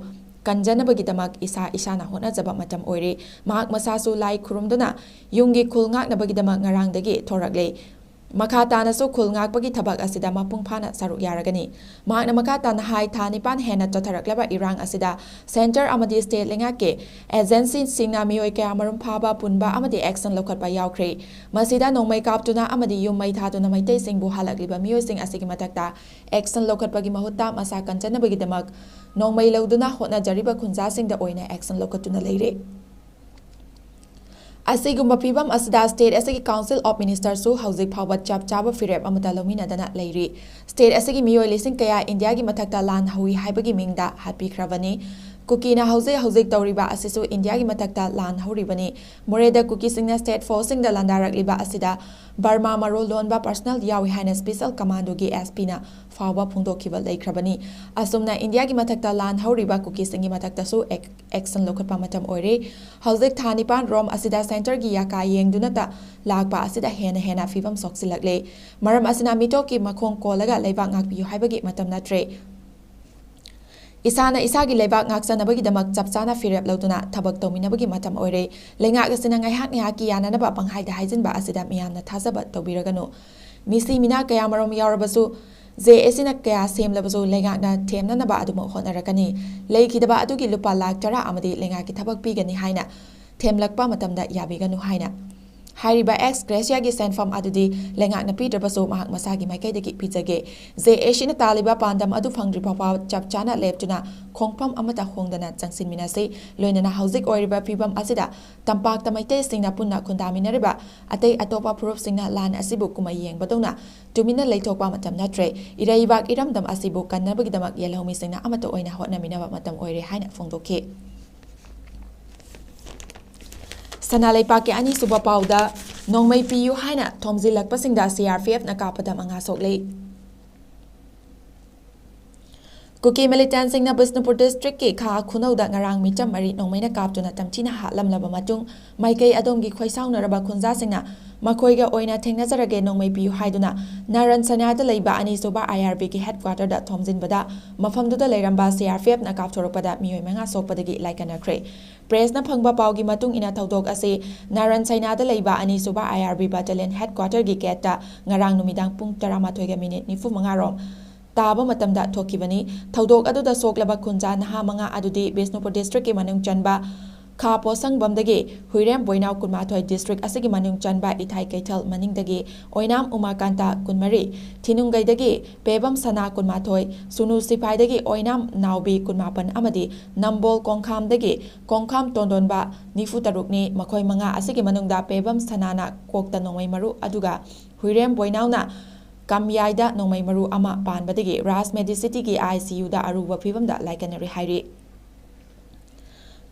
ꯀꯟꯖꯅꯕꯒꯤꯗꯃꯛ ꯏꯁꯥ ꯏꯁꯥꯅ ꯍꯣꯠꯅꯖꯕ ꯃꯇꯝ ꯑꯣꯏꯔꯦ꯫ ꯃꯍꯥꯛ ꯃꯁꯥꯁꯨ ꯂꯥꯏ ꯈꯨꯔꯨꯝꯗꯨꯅ ꯌꯨꯝꯒꯤ ꯈꯨꯜ ꯉꯥꯛꯅꯕꯒꯤꯗꯃꯛ ꯉꯔꯥꯡꯗꯒꯤ ꯊꯣꯔꯛꯂꯦ꯫ ꯃꯈꯥ ꯇꯥꯅꯁꯨ ꯈꯨꯜ ꯉꯥꯛꯄꯒꯤ ꯊꯕꯛ ꯑꯁꯤꯗ ꯃꯄꯨꯡ ꯐꯥꯅ ꯁꯔꯨꯛ ꯌꯥꯔꯒꯅꯤ꯫ ꯃꯍꯥꯛꯅ ꯃꯈꯥ ꯇꯥꯅ ꯍꯥꯏ, ꯊꯥ ꯅꯤꯄꯥꯟ ꯍꯦꯟꯅ ꯆꯠꯊꯔꯛꯂꯕ ꯏꯔꯥꯡ ꯑꯁꯤꯗ ꯁꯦꯟꯇꯔ ꯑꯃꯗꯤ ꯁ꯭ꯇꯦꯠ ꯂꯩꯉꯥꯛꯀꯤ ꯑꯦꯖꯦꯟꯁꯤꯁꯤꯡꯅ ꯃꯤꯑꯣꯏ ꯀꯌꯥ ꯃꯔꯨꯝ ꯐꯥꯕ, ꯄꯨꯟꯕ ꯑꯃꯗꯤ ꯑꯦꯛꯁꯟ ꯂꯧꯈꯠꯄ ꯌꯥꯎꯈ꯭ꯔꯦ꯫ ꯃꯁꯤꯗ ꯅꯣꯡꯃꯩ ꯀꯥꯞꯇꯨꯅ ꯑꯃꯗꯤ ꯌꯨꯝ ꯃꯩ ꯊꯥꯗꯨꯅ ꯃꯩꯇꯩꯁꯤꯡꯕꯨ ꯍꯥꯜꯂꯛꯂꯤꯕ ꯃꯤꯑꯣꯏꯁꯤꯡ ꯑꯁꯤꯒꯤ ꯃꯊꯛꯇ ꯑꯦꯛꯁꯟ ꯂꯧꯈꯠꯄꯒꯤ ꯃꯍꯨꯠꯇ ꯃꯁꯥ ꯀꯟꯖꯅꯕꯒꯤꯗꯃꯛ ꯅꯣꯡꯃꯩ ꯂꯧꯗꯨꯅ ꯍꯣꯠꯅꯖꯔꯤꯕ ꯈꯨꯟꯖꯥꯁꯤꯡꯗ ꯑꯣꯏꯅ ꯑꯦꯛꯁꯟ ꯂꯧꯈꯠꯇꯨꯅ ꯂꯩꯔꯦ꯫ ꯑꯁꯤꯒꯨꯝꯕ ꯐꯤꯚꯝ ꯑꯁꯤꯗ ꯁ꯭ꯇꯦꯠ ꯑꯁꯤꯒꯤ ꯀꯥꯎꯟꯁꯤꯜ ꯑꯣꯐ ꯃꯤꯅꯤꯁꯇꯔꯁꯨ ꯍꯧꯖꯤꯛ ꯐꯥꯎꯕ ꯆꯞ ꯆꯥꯕ ꯐꯤꯔꯦꯞ ꯑꯃꯠꯇ ꯂꯧꯃꯤꯟꯅꯗꯅ ꯂꯩꯔꯤ꯫ ꯁ꯭ꯇꯦꯠ ꯑꯁꯤꯒꯤ ꯃꯤꯑꯣꯏ ꯂꯤꯁꯤꯡ ꯀꯌꯥ ꯏꯟꯗꯤꯌꯥꯒꯤ ꯃꯊꯛꯇ ꯂꯥꯟ ꯍꯧꯏ ꯍꯥꯏꯕꯒꯤ ꯃꯤꯡꯗ ꯍꯥꯠꯄꯤꯈ꯭ꯔꯕꯅꯤ꯫ ꯀꯨꯀꯤꯅ ꯍꯧꯖꯤꯛ ꯍꯧꯖꯤꯛ ꯇꯧꯔꯤꯕ ꯑꯁꯤꯁꯨ ꯏꯟꯗꯤꯌꯥꯒꯤ ꯃꯊꯛꯇ ꯂꯥꯟ ꯍꯧꯔꯤꯕꯅꯤ꯫ ꯃꯣꯔꯦꯗ ꯀꯨꯀꯤꯁꯤꯡꯅ ꯁ꯭ꯇꯦꯠ ꯐꯣꯔꯁꯁꯤꯡꯗ ꯂꯥꯟꯗꯥꯔꯛꯂꯤꯕ ꯑꯁꯤꯗ ꯕꯔꯃꯥ ꯃꯔꯣꯜ ꯂꯣꯟꯕ ꯄꯔꯁꯅꯦꯜ ꯌꯥꯎꯏ ꯍꯥꯏꯅ ꯁ꯭ꯄꯦꯁꯦꯜ ꯀꯃꯥꯟꯗꯣꯒꯤ ꯑꯦꯁ ꯄꯤꯅ ꯐꯥꯎꯕ ꯐꯣꯡꯗꯣꯛꯈꯤꯕ ꯂꯩꯈ꯭ꯔꯕꯅꯤ꯫ ꯑꯁꯨꯝꯅ ꯏꯟꯗꯤꯌꯥꯒꯤ ꯃꯊꯛꯇ ꯂꯥꯟ ꯍꯧꯔꯤꯕ ꯀꯨꯀꯤꯁꯤꯡꯒꯤ ꯃꯊꯛꯇꯁꯨ ꯑꯦꯛ-, ꯑꯦꯛꯁꯟ ꯂꯧꯈꯠꯄ ꯃꯇꯝ ꯑꯣꯏꯔꯦ꯫ ꯍꯧꯖꯤꯛ ꯊꯥ ꯅꯤꯄꯥꯟ ꯔꯣꯝ ꯑꯁꯤꯗ ꯁꯦꯟꯇꯔꯒꯤ ꯌꯥꯀꯥ ꯌꯦꯡꯗꯨꯅꯇ ꯂꯥꯛꯄ ꯑꯁꯤꯗ ꯍꯦꯟꯅ ꯍꯦꯟꯅ ꯐꯤꯕꯝ ꯁꯣꯛꯆꯤꯜꯂꯛꯂꯦ꯫ ꯃꯔꯝ ꯑꯁꯤꯅ ꯃꯤꯇꯣꯞꯀꯤ ꯃꯈꯣꯡ ꯀꯣꯜꯂꯒ ꯂꯩꯕꯥꯛ ꯉꯥꯛꯄꯤꯌꯨ ꯍꯥꯏꯕꯒꯤ ꯃꯇꯝ ꯅꯠꯇ꯭ꯔꯦ꯫ ꯏꯁꯥꯅ ꯏꯁꯥꯒꯤ ꯂꯩꯕꯥꯛ ꯉꯥꯛꯆꯅꯕꯒꯤꯗꯃꯛ ꯆꯞ ꯆꯥꯅ ꯐꯤꯔꯦꯞ ꯂꯧꯗꯨꯅ ꯊꯕꯛ ꯇꯧꯃꯤꯟꯅꯕꯒꯤ ꯃꯇꯝ ꯑꯣꯏꯔꯦ꯫ ꯂꯩꯉꯥꯛ ꯑꯁꯤꯅ ꯉꯥꯏꯍꯥꯛ ꯉꯥꯏꯍꯥꯛꯀꯤ ꯌꯥꯅꯅꯕ ꯄꯪꯍꯥꯏꯗ ꯍꯥꯏꯖꯤꯟꯕ ꯑꯁꯤꯗ ꯃꯤꯌꯥꯝꯅ ꯊꯥꯖꯕ ꯇꯧꯕꯤꯔꯒꯅꯨ꯫ ꯃꯤꯁꯤ ꯃꯤꯅꯥ ꯀꯌꯥ ꯃꯔꯨꯝ ꯌꯥꯎꯔꯕꯁꯨ, ꯖꯦ ꯑꯦꯁꯤꯅ ꯀꯌꯥ ꯁꯦꯝꯂꯕꯁꯨ, ꯂꯩꯉꯥꯛꯅ ꯊꯦꯝꯅꯅꯕ ꯑꯗꯨꯃꯛ ꯍꯣꯠꯅꯔꯛꯀꯅꯤ꯫ ꯂꯩꯈꯤꯗꯕ ꯑꯗꯨꯒꯤ ꯂꯨꯄꯥ ꯂꯥꯈ ꯇꯔꯥ ꯑꯃꯗꯤ ꯂꯩꯉꯥꯛꯀꯤ ꯊꯕꯛ ꯄꯤꯒꯅꯤ ꯍꯥꯏꯅ ꯊꯦꯝꯂꯛꯄ ꯃꯇꯝꯗ ꯌꯥꯕꯤꯒꯅꯨ ꯍꯥꯏꯅ꯫ ꯍꯥꯏꯔꯤꯕ ꯑꯦꯛꯁ ꯒ꯭ꯔꯦꯁꯤꯌꯥꯒꯤ ꯁꯦꯟꯐꯝ ꯑꯗꯨꯗꯤ ꯂꯩꯉꯥꯛꯅ ꯄꯤꯗ꯭ꯔꯕꯁꯨ ꯃꯍꯥꯛ ꯃꯁꯥꯒꯤ ꯃꯥꯏꯀꯩꯗꯒꯤ ꯄꯤꯖꯒꯦ꯫ ꯖꯦ ꯑꯦꯁꯤꯅ ꯇꯥꯜꯂꯤꯕ ꯄꯥꯟꯗꯝ ꯑꯗꯨ ꯐꯪꯗ꯭ꯔꯤ ꯐꯥꯎꯕ ꯆꯞ ꯆꯥꯅ ꯂꯦꯞꯇꯨꯅ ꯈꯣꯡꯐꯝ ꯑꯃꯠꯇ ꯍꯣꯡꯗꯅ ꯆꯪꯁꯤꯟꯃꯤꯟꯅꯁꯤ꯫ ꯂꯣꯏꯅꯅ ꯍꯧꯖꯤꯛ ꯑꯣꯏꯔꯤꯕ ꯐꯤꯕꯝ ꯑꯁꯤꯗ ꯇꯝꯄꯥꯛꯇ ꯃꯩꯇꯩꯁꯤꯡꯅ ꯄꯨꯟꯅ ꯈꯨꯟꯗꯥꯃꯤꯟꯅꯔꯤꯕ ꯑꯇꯩ ꯑꯇꯣꯞꯄ ꯐꯨꯔꯨꯞꯁꯤꯡꯅ ꯂꯥꯟ ꯑꯁꯤꯕꯨ ꯀꯨꯝꯍꯩ ꯌꯦꯡꯕꯗꯧꯅ ꯇꯨꯃꯤꯟꯅ ꯂꯩꯊꯣꯛꯄ ꯃꯇꯝ ꯅꯠꯇ꯭ꯔꯦ꯫ ꯏꯔꯩꯕꯥꯛ ꯏꯔꯝꯗꯝ ꯑꯁꯤꯕꯨ ꯀꯟꯅꯕꯒꯤꯗꯃꯛ ꯌꯦꯜꯍꯧꯃꯤꯁꯤꯡꯅ ꯑꯃꯠꯇ ꯑꯣꯏꯅ ꯍꯣꯠꯅꯃꯤꯟꯅꯕ ꯃꯇꯝ ꯑꯣꯏꯔꯦ ꯍꯥꯏꯅ ꯐꯣꯡꯗꯣꯛꯈꯤ꯫ ꯁꯅꯥ ꯂꯩꯄꯥꯛꯀꯤ ꯑꯅꯤꯁꯨꯕ ꯄꯥꯎꯗ ꯅꯣꯡꯃꯩ ꯄꯤꯌꯨ ꯍꯥꯏꯅ ꯊꯣꯝꯖꯤꯜꯂꯛꯄꯁꯤꯡꯗ ꯁꯤ ꯑꯥꯔ ꯄꯤ ꯑꯦꯐꯅ ꯀꯥꯞꯄꯗ ꯃꯉꯥ ꯁꯣꯛꯂꯤ꯫ ꯀꯨꯀꯤ ꯃꯤꯂꯤꯇꯦꯟꯁꯤꯡꯅ ꯕꯤꯁꯅꯨꯄꯨꯔ ꯗꯤꯁꯇ꯭ꯔꯤꯛꯀꯤ ꯈꯥ ꯈꯨꯅꯧꯗ ꯉꯔꯥꯡ ꯃꯤꯆꯝ ꯃꯔꯤ ꯅꯣꯡꯃꯩꯅ ꯀꯥꯞꯇꯨꯅ ꯇꯝꯊꯤꯅ ꯍꯥꯠꯂꯝꯂꯕ ꯃꯇꯨꯡ, ꯃꯥꯏꯀꯩ ꯑꯗꯣꯝꯒꯤ ꯈꯣꯏꯁꯥꯎꯅꯔꯕ ꯈꯨꯟꯖꯥꯁꯤꯡꯅ ꯃꯈꯣꯏꯒ ꯑꯣꯏꯅ ꯊꯦꯡꯅꯖꯔꯒꯦ, ꯅꯣꯡꯃꯩ ꯄꯤꯌꯨ ꯍꯥꯏꯗꯨꯅ ꯅꯥꯔꯟ ꯁꯅꯥꯗ ꯂꯩꯕ ꯑꯅꯤꯁꯨꯕ ꯑꯥꯏ ꯑꯥꯔ ꯕꯤꯒꯤ ꯍꯦꯗꯀ꯭ꯋꯥꯇꯔꯗ ꯊꯣꯝꯖꯤꯟꯕꯗ, ꯃꯐꯝꯗꯨꯗ ꯂꯩꯔꯝꯕ ꯁꯤ ꯑꯥꯔ ꯄꯤ ꯑꯦꯐꯅ ꯀꯥꯞꯊꯣꯔꯛꯄꯗ ꯃꯤꯑꯣꯏ ꯃꯉꯥ ꯁꯣꯛꯄꯗꯒꯤ ꯂꯥꯏꯀꯠꯅꯈ꯭ꯔꯦ꯫ ꯄ꯭ꯔꯦꯁꯅ ꯐꯪꯕ ꯄꯥꯎꯒꯤ ꯃꯇꯨꯡ ꯏꯟꯅ, ꯊꯧꯗꯣꯛ ꯑꯁꯤ ꯅꯥꯔꯟ ꯁꯅꯥꯗ ꯂꯩꯕ ꯑꯅꯤꯁꯨꯕ ꯑꯥꯏ ꯑꯥꯔ ꯕꯤ ꯕꯦꯇꯥꯂꯤꯌꯟ ꯍꯦꯗꯀ꯭ꯋꯥꯇꯔꯒꯤ ꯒꯦꯠꯇ ꯉꯔꯥꯡ ꯅꯨꯃꯤꯗꯥꯡ ꯄꯨꯡ ꯇꯔꯥꯃꯥꯊꯣꯏꯒ ꯃꯤꯅꯤꯠ ꯅꯤꯐꯨ ꯃꯉꯥ ꯔꯣꯝ ꯇꯥꯕ ꯃꯇꯝꯗ ꯊꯣꯛꯈꯤꯕꯅꯤ꯫ ꯊꯧꯗꯣꯛ ꯑꯗꯨꯗ ꯁꯣꯛꯂꯕ ꯈꯨꯟꯖꯥ ꯅꯍꯥ ꯃꯉꯥ ꯑꯗꯨꯗꯤ ꯕꯤꯁꯅꯨꯄꯨꯔ ꯗꯤꯁꯇ꯭ꯔꯤꯛꯀꯤ ꯃꯅꯨꯡ ꯆꯟꯕ ꯈꯥ ꯄꯣꯁꯪꯕꯝꯗꯒꯤ ꯍꯨꯏꯔꯦꯝ ꯕꯣꯏꯅꯥꯎ ꯀꯨꯟꯃꯥꯊꯣꯏ, ꯗꯤꯁꯇ꯭ꯔꯤꯛ ꯑꯁꯤꯒꯤ ꯃꯅꯨꯡ ꯆꯟꯕ ꯏꯊꯥꯏ ꯀꯩꯊꯦꯜ ꯃꯅꯤꯡꯗꯒꯤ ꯑꯣꯏꯅꯥꯝ ꯎꯃꯥꯀꯥꯟꯇ ꯀꯨꯟꯃꯔꯤ, ꯊꯤꯅꯨꯡꯒꯩꯗꯒꯤ ꯄꯦꯕꯝ ꯁꯅꯥ ꯀꯨꯟꯃꯥꯊꯣꯏ, ꯁꯨꯅꯨ ꯁꯤꯐꯥꯏꯗꯒꯤ ꯑꯣꯏꯅꯥꯝ ꯅꯥꯎꯕꯤ ꯀꯨꯟꯃꯥꯄꯟ ꯑꯃꯗꯤ ꯅꯝꯕꯣꯜ ꯀꯣꯡꯈꯥꯝꯗꯒꯤ ꯀꯣꯡꯈꯥꯝ ꯇꯣꯟꯗꯣꯟꯕ ꯅꯤꯐꯨ ꯇꯔꯨꯛꯅꯤ꯫ ꯃꯈꯣꯏ ꯃꯉꯥ ꯑꯁꯤꯒꯤ ꯃꯅꯨꯡꯗ ꯄꯦꯕꯝ ꯁꯅꯥꯅ ꯀꯣꯛꯇ ꯅꯣꯡꯃꯩ ꯃꯔꯨ ꯑꯗꯨꯒ ꯍꯨꯏꯔꯦꯝ ꯕꯣꯏꯅꯥꯎꯅ ꯀꯝꯌꯥꯏꯗ ꯅꯣꯡꯃꯩ ꯃꯔꯨ ꯑꯃ ꯄꯥꯟꯕꯗꯒꯤ ꯔꯥꯖ ꯃꯦꯗꯤꯁꯤꯇꯤꯒꯤ ꯑꯥꯏ ꯁꯤ ꯌꯨꯗ ꯑꯔꯨꯕ ꯐꯤꯕꯝꯗ ꯂꯥꯏꯀꯠꯅꯔꯤ ꯍꯥꯏꯔꯤ꯫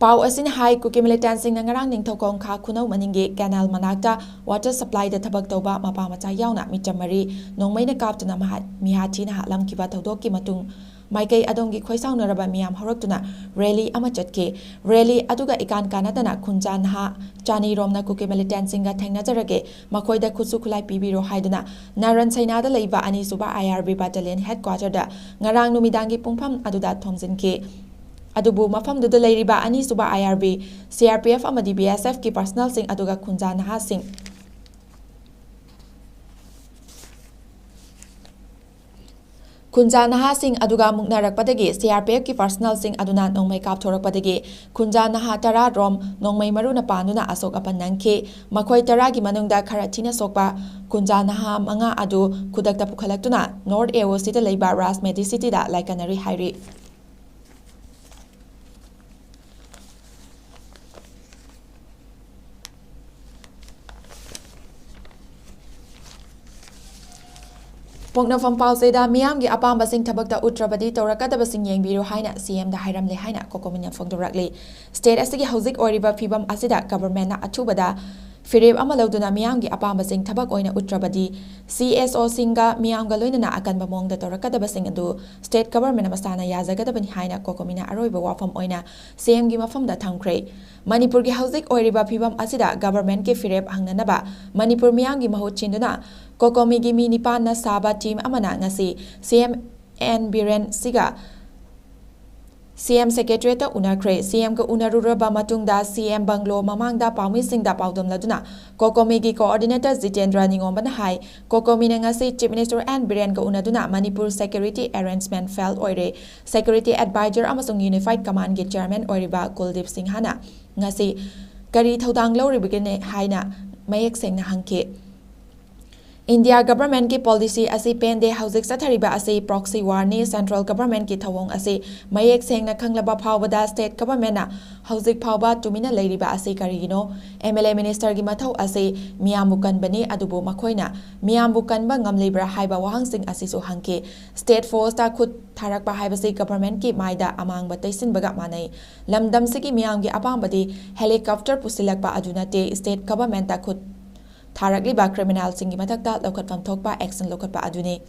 ꯄꯥꯎ ꯑꯁꯤꯅ ꯍꯥꯏ, ꯀꯨꯀꯤ ꯃꯤꯂꯤꯇꯦꯟꯁꯤꯡꯅ ꯉꯔꯥꯡ ꯅꯤꯡꯊꯧꯈꯣꯡ ꯈꯥ ꯈꯨꯅꯧ ꯃꯅꯤꯡꯒꯤ ꯀꯦꯅꯥꯜ ꯃꯅꯥꯛꯇ ꯋꯥꯇꯔ ꯁꯄ꯭ꯂꯥꯏꯗ ꯊꯕꯛ ꯇꯧꯕ ꯃꯄꯥ ꯃꯆꯥ ꯌꯥꯎꯅ ꯃꯤꯆꯝ ꯃꯔꯤ ꯅꯣꯡꯃꯩꯅ ꯀꯥꯞꯇꯨꯅ ꯃꯍꯥ-, ꯃꯤꯍꯥꯠ ꯊꯤꯅ ꯍꯥꯠꯂꯝꯈꯤꯕ ꯊꯧꯗꯣꯛꯀꯤ ꯃꯇꯨꯡ, ꯃꯥꯏꯀꯩ ꯑꯗꯣꯝꯒꯤ ꯈꯣꯏꯁꯥꯎꯅꯔꯕ ꯃꯤꯌꯥꯝ ꯍꯧꯔꯛꯇꯨꯅ ꯔꯦꯂꯤ ꯑꯃ ꯆꯠꯈꯤ꯫ ꯔꯦꯂꯤ ꯑꯗꯨꯒ ꯏꯀꯥꯟ ꯀꯥꯟꯅꯗꯅ ꯈꯨꯟꯖꯥ ꯅꯍꯥ ꯆꯥꯅꯤꯔꯣꯝꯅ ꯀꯨꯀꯤ ꯃꯤꯂꯤꯇꯦꯟꯁꯤꯡꯒ ꯊꯦꯡꯅꯖꯔꯒꯦ, ꯃꯈꯣꯏꯗ ꯈꯨꯠꯁꯨ ꯈꯨꯠꯂꯥꯏ ꯄꯤꯕꯤꯔꯣ ꯍꯥꯏꯗꯨꯅ ꯅꯥꯔꯟ ꯁꯩꯅꯥꯗ ꯂꯩꯕ ꯑꯅꯤꯁꯨꯕ ꯑꯥꯏ ꯑꯥꯔ ꯕꯤ ꯕꯦꯇꯥꯂꯤꯌꯟ ꯍꯦꯗꯀ꯭ꯋꯥꯇꯔꯗ ꯉꯔꯥꯡ ꯅꯨꯃꯤꯗꯥꯡꯒꯤ ꯄꯨꯡꯐꯝ ꯑꯗꯨꯗ ꯊꯣꯝꯖꯤꯟꯈꯤ꯫ ꯑꯗꯨꯕꯨ ꯃꯐꯝꯗꯨꯗ ꯂꯩꯔꯤꯕ ꯑꯅꯤꯁꯨꯕ I R B, C R P F ꯑꯃꯗꯤ ꯕꯤ ꯑꯦꯁ ꯑꯦꯐꯀꯤ ꯄꯔꯁꯅꯦꯜꯁꯤꯡ ꯑꯗꯨꯒ ꯈꯨꯟꯖꯥ ꯅꯍꯥꯁꯤꯡ, ꯈꯨꯟꯖꯥ ꯅꯍꯥꯁꯤꯡ ꯑꯗꯨꯒ ꯃꯨꯛꯅꯔꯛꯄꯗꯒꯤ ꯁꯤ ꯑꯥꯔ ꯄꯤ ꯑꯦꯐꯀꯤ ꯄꯔꯁꯅꯦꯜꯁꯤꯡ ꯑꯗꯨꯅ ꯅꯣꯡꯃꯩ ꯀꯥꯞꯊꯣꯔꯛꯄꯗꯒꯤ ꯈꯨꯟꯖꯥ ꯅꯍꯥ ꯇꯔꯥ ꯔꯣꯝ ꯅꯣꯡꯃꯩ ꯃꯔꯨꯅ ꯄꯥꯟꯗꯨꯅ ꯑꯁꯣꯛ ꯑꯄꯟ ꯅꯪꯈꯤ꯫ ꯃꯈꯣꯏ ꯇꯔꯥꯒꯤ ꯃꯅꯨꯡꯗ ꯈꯔ ꯊꯤꯅ ꯁꯣꯛꯄ ꯈꯨꯟꯖꯥ ꯅꯍꯥ ꯃꯉꯥ ꯑꯗꯨ ꯈꯨꯗꯛꯇ ꯄꯨꯈꯠꯂꯛꯇꯨꯅ ꯅꯣꯔꯠ ꯑꯦ ꯑꯣ ꯁꯤꯗ ꯂꯩꯕ ꯔꯥꯖ ꯃꯦꯗꯤꯁꯤꯇꯤꯗ ꯂꯥꯏꯀꯠꯅꯔꯤ ꯍꯥꯏꯔꯤ꯫ ꯄꯣꯛꯅꯐꯝ ꯄꯥꯎꯆꯦꯗ ꯃꯤꯌꯥꯝꯒꯤ ꯑꯄꯥꯝꯕꯁꯤꯡ ꯊꯕꯛꯇ ꯎꯠꯇ꯭ꯔꯕꯗꯤ ꯇꯧꯔꯛꯀꯗꯕꯁꯤꯡ ꯌꯦꯡꯕꯤꯔꯨ ꯍꯥꯏꯅ ꯁꯤ ꯑꯦꯝꯗ ꯍꯥꯏꯔꯝꯂꯦ ꯍꯥꯏꯅ ꯀꯣꯀꯣꯃꯤꯅ ꯐꯣꯡꯗꯣꯔꯛꯂꯤ꯫ ꯁ꯭ꯇꯦꯠ ꯑꯁꯤꯒꯤ ꯍꯧꯖꯤꯛ ꯑꯣꯏꯔꯤꯕ ꯐꯤꯕꯝ ꯑꯁꯤꯗ ꯒꯚꯔꯟꯃꯦꯟꯠꯅ ꯑꯊꯨꯕꯗ ꯐꯤꯔꯦꯞ ꯑꯃ ꯂꯧꯗꯨꯅ ꯃꯤꯌꯥꯝꯒꯤ ꯑꯄꯥꯝꯕꯁꯤꯡ ꯊꯕꯛ ꯑꯣꯏꯅ ꯎꯠꯇ꯭ꯔꯕꯗꯤ, ꯁꯤ ꯑꯦꯁ ꯑꯣꯁꯤꯡꯒ ꯃꯤꯌꯥꯝꯒ ꯂꯣꯏꯅꯅ ꯑꯀꯟꯕ ꯃꯑꯣꯡꯗ ꯇꯧꯔꯛꯀꯗꯕꯁꯤꯡ ꯑꯗꯨ ꯁ꯭ꯇꯦꯠ ꯒꯚꯔꯟꯃꯦꯟꯠ ꯃꯁꯥꯅ ꯌꯥꯖꯒꯗꯕꯅꯤ ꯍꯥꯏꯅ ꯀꯣꯀꯣꯃꯤꯅ ꯑꯔꯣꯏꯕ ꯋꯥꯐꯝ ꯑꯣꯏꯅ ꯁꯤ ꯑꯦꯝꯒꯤ ꯃꯐꯝꯗ ꯊꯝꯈ꯭ꯔꯦ꯫ ꯃꯅꯤꯄꯨꯔꯒꯤ ꯍꯧꯖꯤꯛ ꯑꯣꯏꯔꯤꯕ ꯐꯤꯕꯝ ꯑꯁꯤꯗ ꯒꯚꯔꯟꯃꯦꯟꯠꯀꯤ ꯐꯤꯔꯦꯞ ꯍꯪꯅꯅꯕ ꯃꯅꯤꯄꯨꯔ ꯃꯤꯌꯥꯝꯒꯤ ꯃꯍꯨꯠ ꯁꯤꯟꯗꯨꯅ ꯀꯣꯀꯣꯃꯤꯒꯤ ꯃꯤ ꯅꯤꯄꯥꯟꯅ ꯁꯥꯕ ꯇꯤꯝ ꯑꯃꯅ ꯉꯁꯤ ꯁꯤ ꯑꯦꯝ ꯑꯦꯟ ꯕꯤꯔꯦꯟ ꯁꯤꯒ ꯁꯤ ꯑꯦꯝ ꯁꯦꯀ꯭ꯔꯦꯇꯔꯤꯌꯦꯠꯇ ꯎꯅꯈ꯭ꯔꯦ꯫ ꯁꯤ ꯑꯦꯝꯒ ꯎꯅꯔꯨꯔꯕ ꯃꯇꯨꯡꯗ ꯁꯤ ꯑꯦꯝ ꯕꯪꯒ꯭ꯂꯣ ꯃꯃꯥꯡꯗ ꯄꯥꯎꯃꯤꯁꯤꯡꯗ ꯄꯥꯎꯗꯝꯂꯗꯨꯅ ꯀꯣꯀꯣꯃꯤꯒꯤ ꯀꯣꯑꯣꯔꯗꯤꯅꯦꯇꯔ ꯖꯤꯇꯦꯟꯗ꯭ꯔ ꯅꯤꯉꯣꯝꯕꯅ ꯍꯥꯏ, ꯀꯣꯀꯣꯃꯤꯅ ꯉꯁꯤ ꯆꯤꯐ ꯃꯤꯅꯤꯁꯇꯔ ꯑꯦꯟ ꯕꯤꯔꯦꯟꯒ ꯎꯅꯗꯨꯅ ꯃꯅꯤꯄꯨꯔ ꯁꯦꯀ꯭ꯌꯨꯔꯤꯇꯤ ꯑꯦꯔꯦꯟꯖꯃꯦꯟꯠ ꯐꯦꯜ ꯑꯣꯏꯔꯦ, ꯁꯦꯀ꯭ꯌꯨꯔꯤꯇꯤ ꯑꯦꯗꯚꯥꯏꯖꯔ ꯑꯃꯁꯨꯡ ꯌꯨꯅꯤꯐꯥꯏꯗ ꯀꯃꯥꯟꯗꯒꯤ ꯆꯤꯌꯔꯃꯦꯟ ꯑꯣꯏꯔꯤꯕ ꯀꯨꯜꯗꯤꯞ ꯁꯤꯡꯍꯅ ꯉꯁꯤ ꯀꯔꯤ ꯊꯧꯗꯥꯡ ꯂꯧꯔꯤꯕꯒꯦ ꯍꯥꯏꯅ ꯃꯌꯦꯛ ꯁꯦꯡꯅ ꯍꯪꯈꯤ꯫ ꯏꯟꯗꯤꯌꯥ ꯒꯚꯔꯟꯃꯦꯟꯠꯀꯤ ꯄꯣꯂꯤꯁꯤ ꯑꯁꯤ ꯄꯦꯟꯗꯦ꯫ ꯍꯧꯖꯤꯛ ꯆꯠꯊꯔꯤꯕ ꯑꯁꯤ ꯄ꯭ꯔꯣꯛꯁꯤ ꯋꯥꯔꯅꯤ꯫ ꯁꯦꯟꯇ꯭ꯔꯦꯜ ꯒꯚꯔꯟꯃꯦꯟꯠꯀꯤ ꯊꯧꯑꯣꯡ ꯑꯁꯤ ꯃꯌꯦꯛ ꯁꯦꯡꯅ ꯈꯪꯂꯕ ꯐꯥꯎꯕꯗ ꯁ꯭ꯇꯦꯠ ꯒꯚꯔꯟꯃꯦꯟꯠꯅ ꯍꯧꯖꯤꯛ ꯐꯥꯎꯕ ꯇꯨꯃꯤꯟꯅ ꯂꯩꯔꯤꯕ ꯑꯁꯤ ꯀꯔꯤꯒꯤꯅꯣ? ꯑꯦꯝ ꯑꯦꯜ ꯑꯦ ꯃꯤꯅꯤꯁꯇꯔꯒꯤ ꯃꯊꯧ ꯑꯁꯤ ꯃꯤꯌꯥꯝꯕꯨ ꯀꯟꯕꯅꯤ, ꯑꯗꯨꯕꯨ ꯃꯈꯣꯏꯅ ꯃꯤꯌꯥꯝꯕꯨ ꯀꯟꯕ ꯉꯝꯂꯤꯕ꯭ꯔꯥ ꯍꯥꯏꯕ ꯋꯥꯍꯪꯁꯤꯡ ꯑꯁꯤꯁꯨ ꯍꯪꯈꯤ꯫ ꯁ꯭ꯇꯦꯠ ꯐꯣꯔꯁꯇ ꯈꯨꯠ ꯊꯥꯔꯛꯄ ꯍꯥꯏꯕꯁꯤ ꯒꯚꯔꯟꯃꯦꯟꯠꯀꯤ ꯃꯥꯏꯗ ꯑꯃꯥꯡꯕ ꯇꯩꯁꯤꯟꯕꯒ ꯃꯥꯟꯅꯩ꯫ ꯂꯝꯗꯝꯁꯤꯒꯤ ꯃꯤꯌꯥꯝꯒꯤ ꯑꯄꯥꯝꯕꯗꯤ ꯍꯦꯂꯤꯀꯣꯞꯇꯔ ꯄꯨꯁꯤꯜꯂꯛꯄ ꯑꯗꯨ ꯅꯠꯇꯦ, ꯁ꯭ꯇꯦꯠ ꯒꯚꯔꯟꯃꯦꯟꯠꯇ ꯈꯨꯠ ꯊꯥꯔꯛꯂꯤꯕ ꯀ꯭ꯔꯤꯃꯤꯅꯦꯜꯁꯤꯡꯒꯤ ꯃꯊꯛꯇ ꯂꯧꯈꯠꯐꯝ ꯊꯣꯛꯄ ꯑꯦꯛꯁꯟ ꯂꯧꯈꯠꯄ ꯑꯗꯨꯅꯤ꯫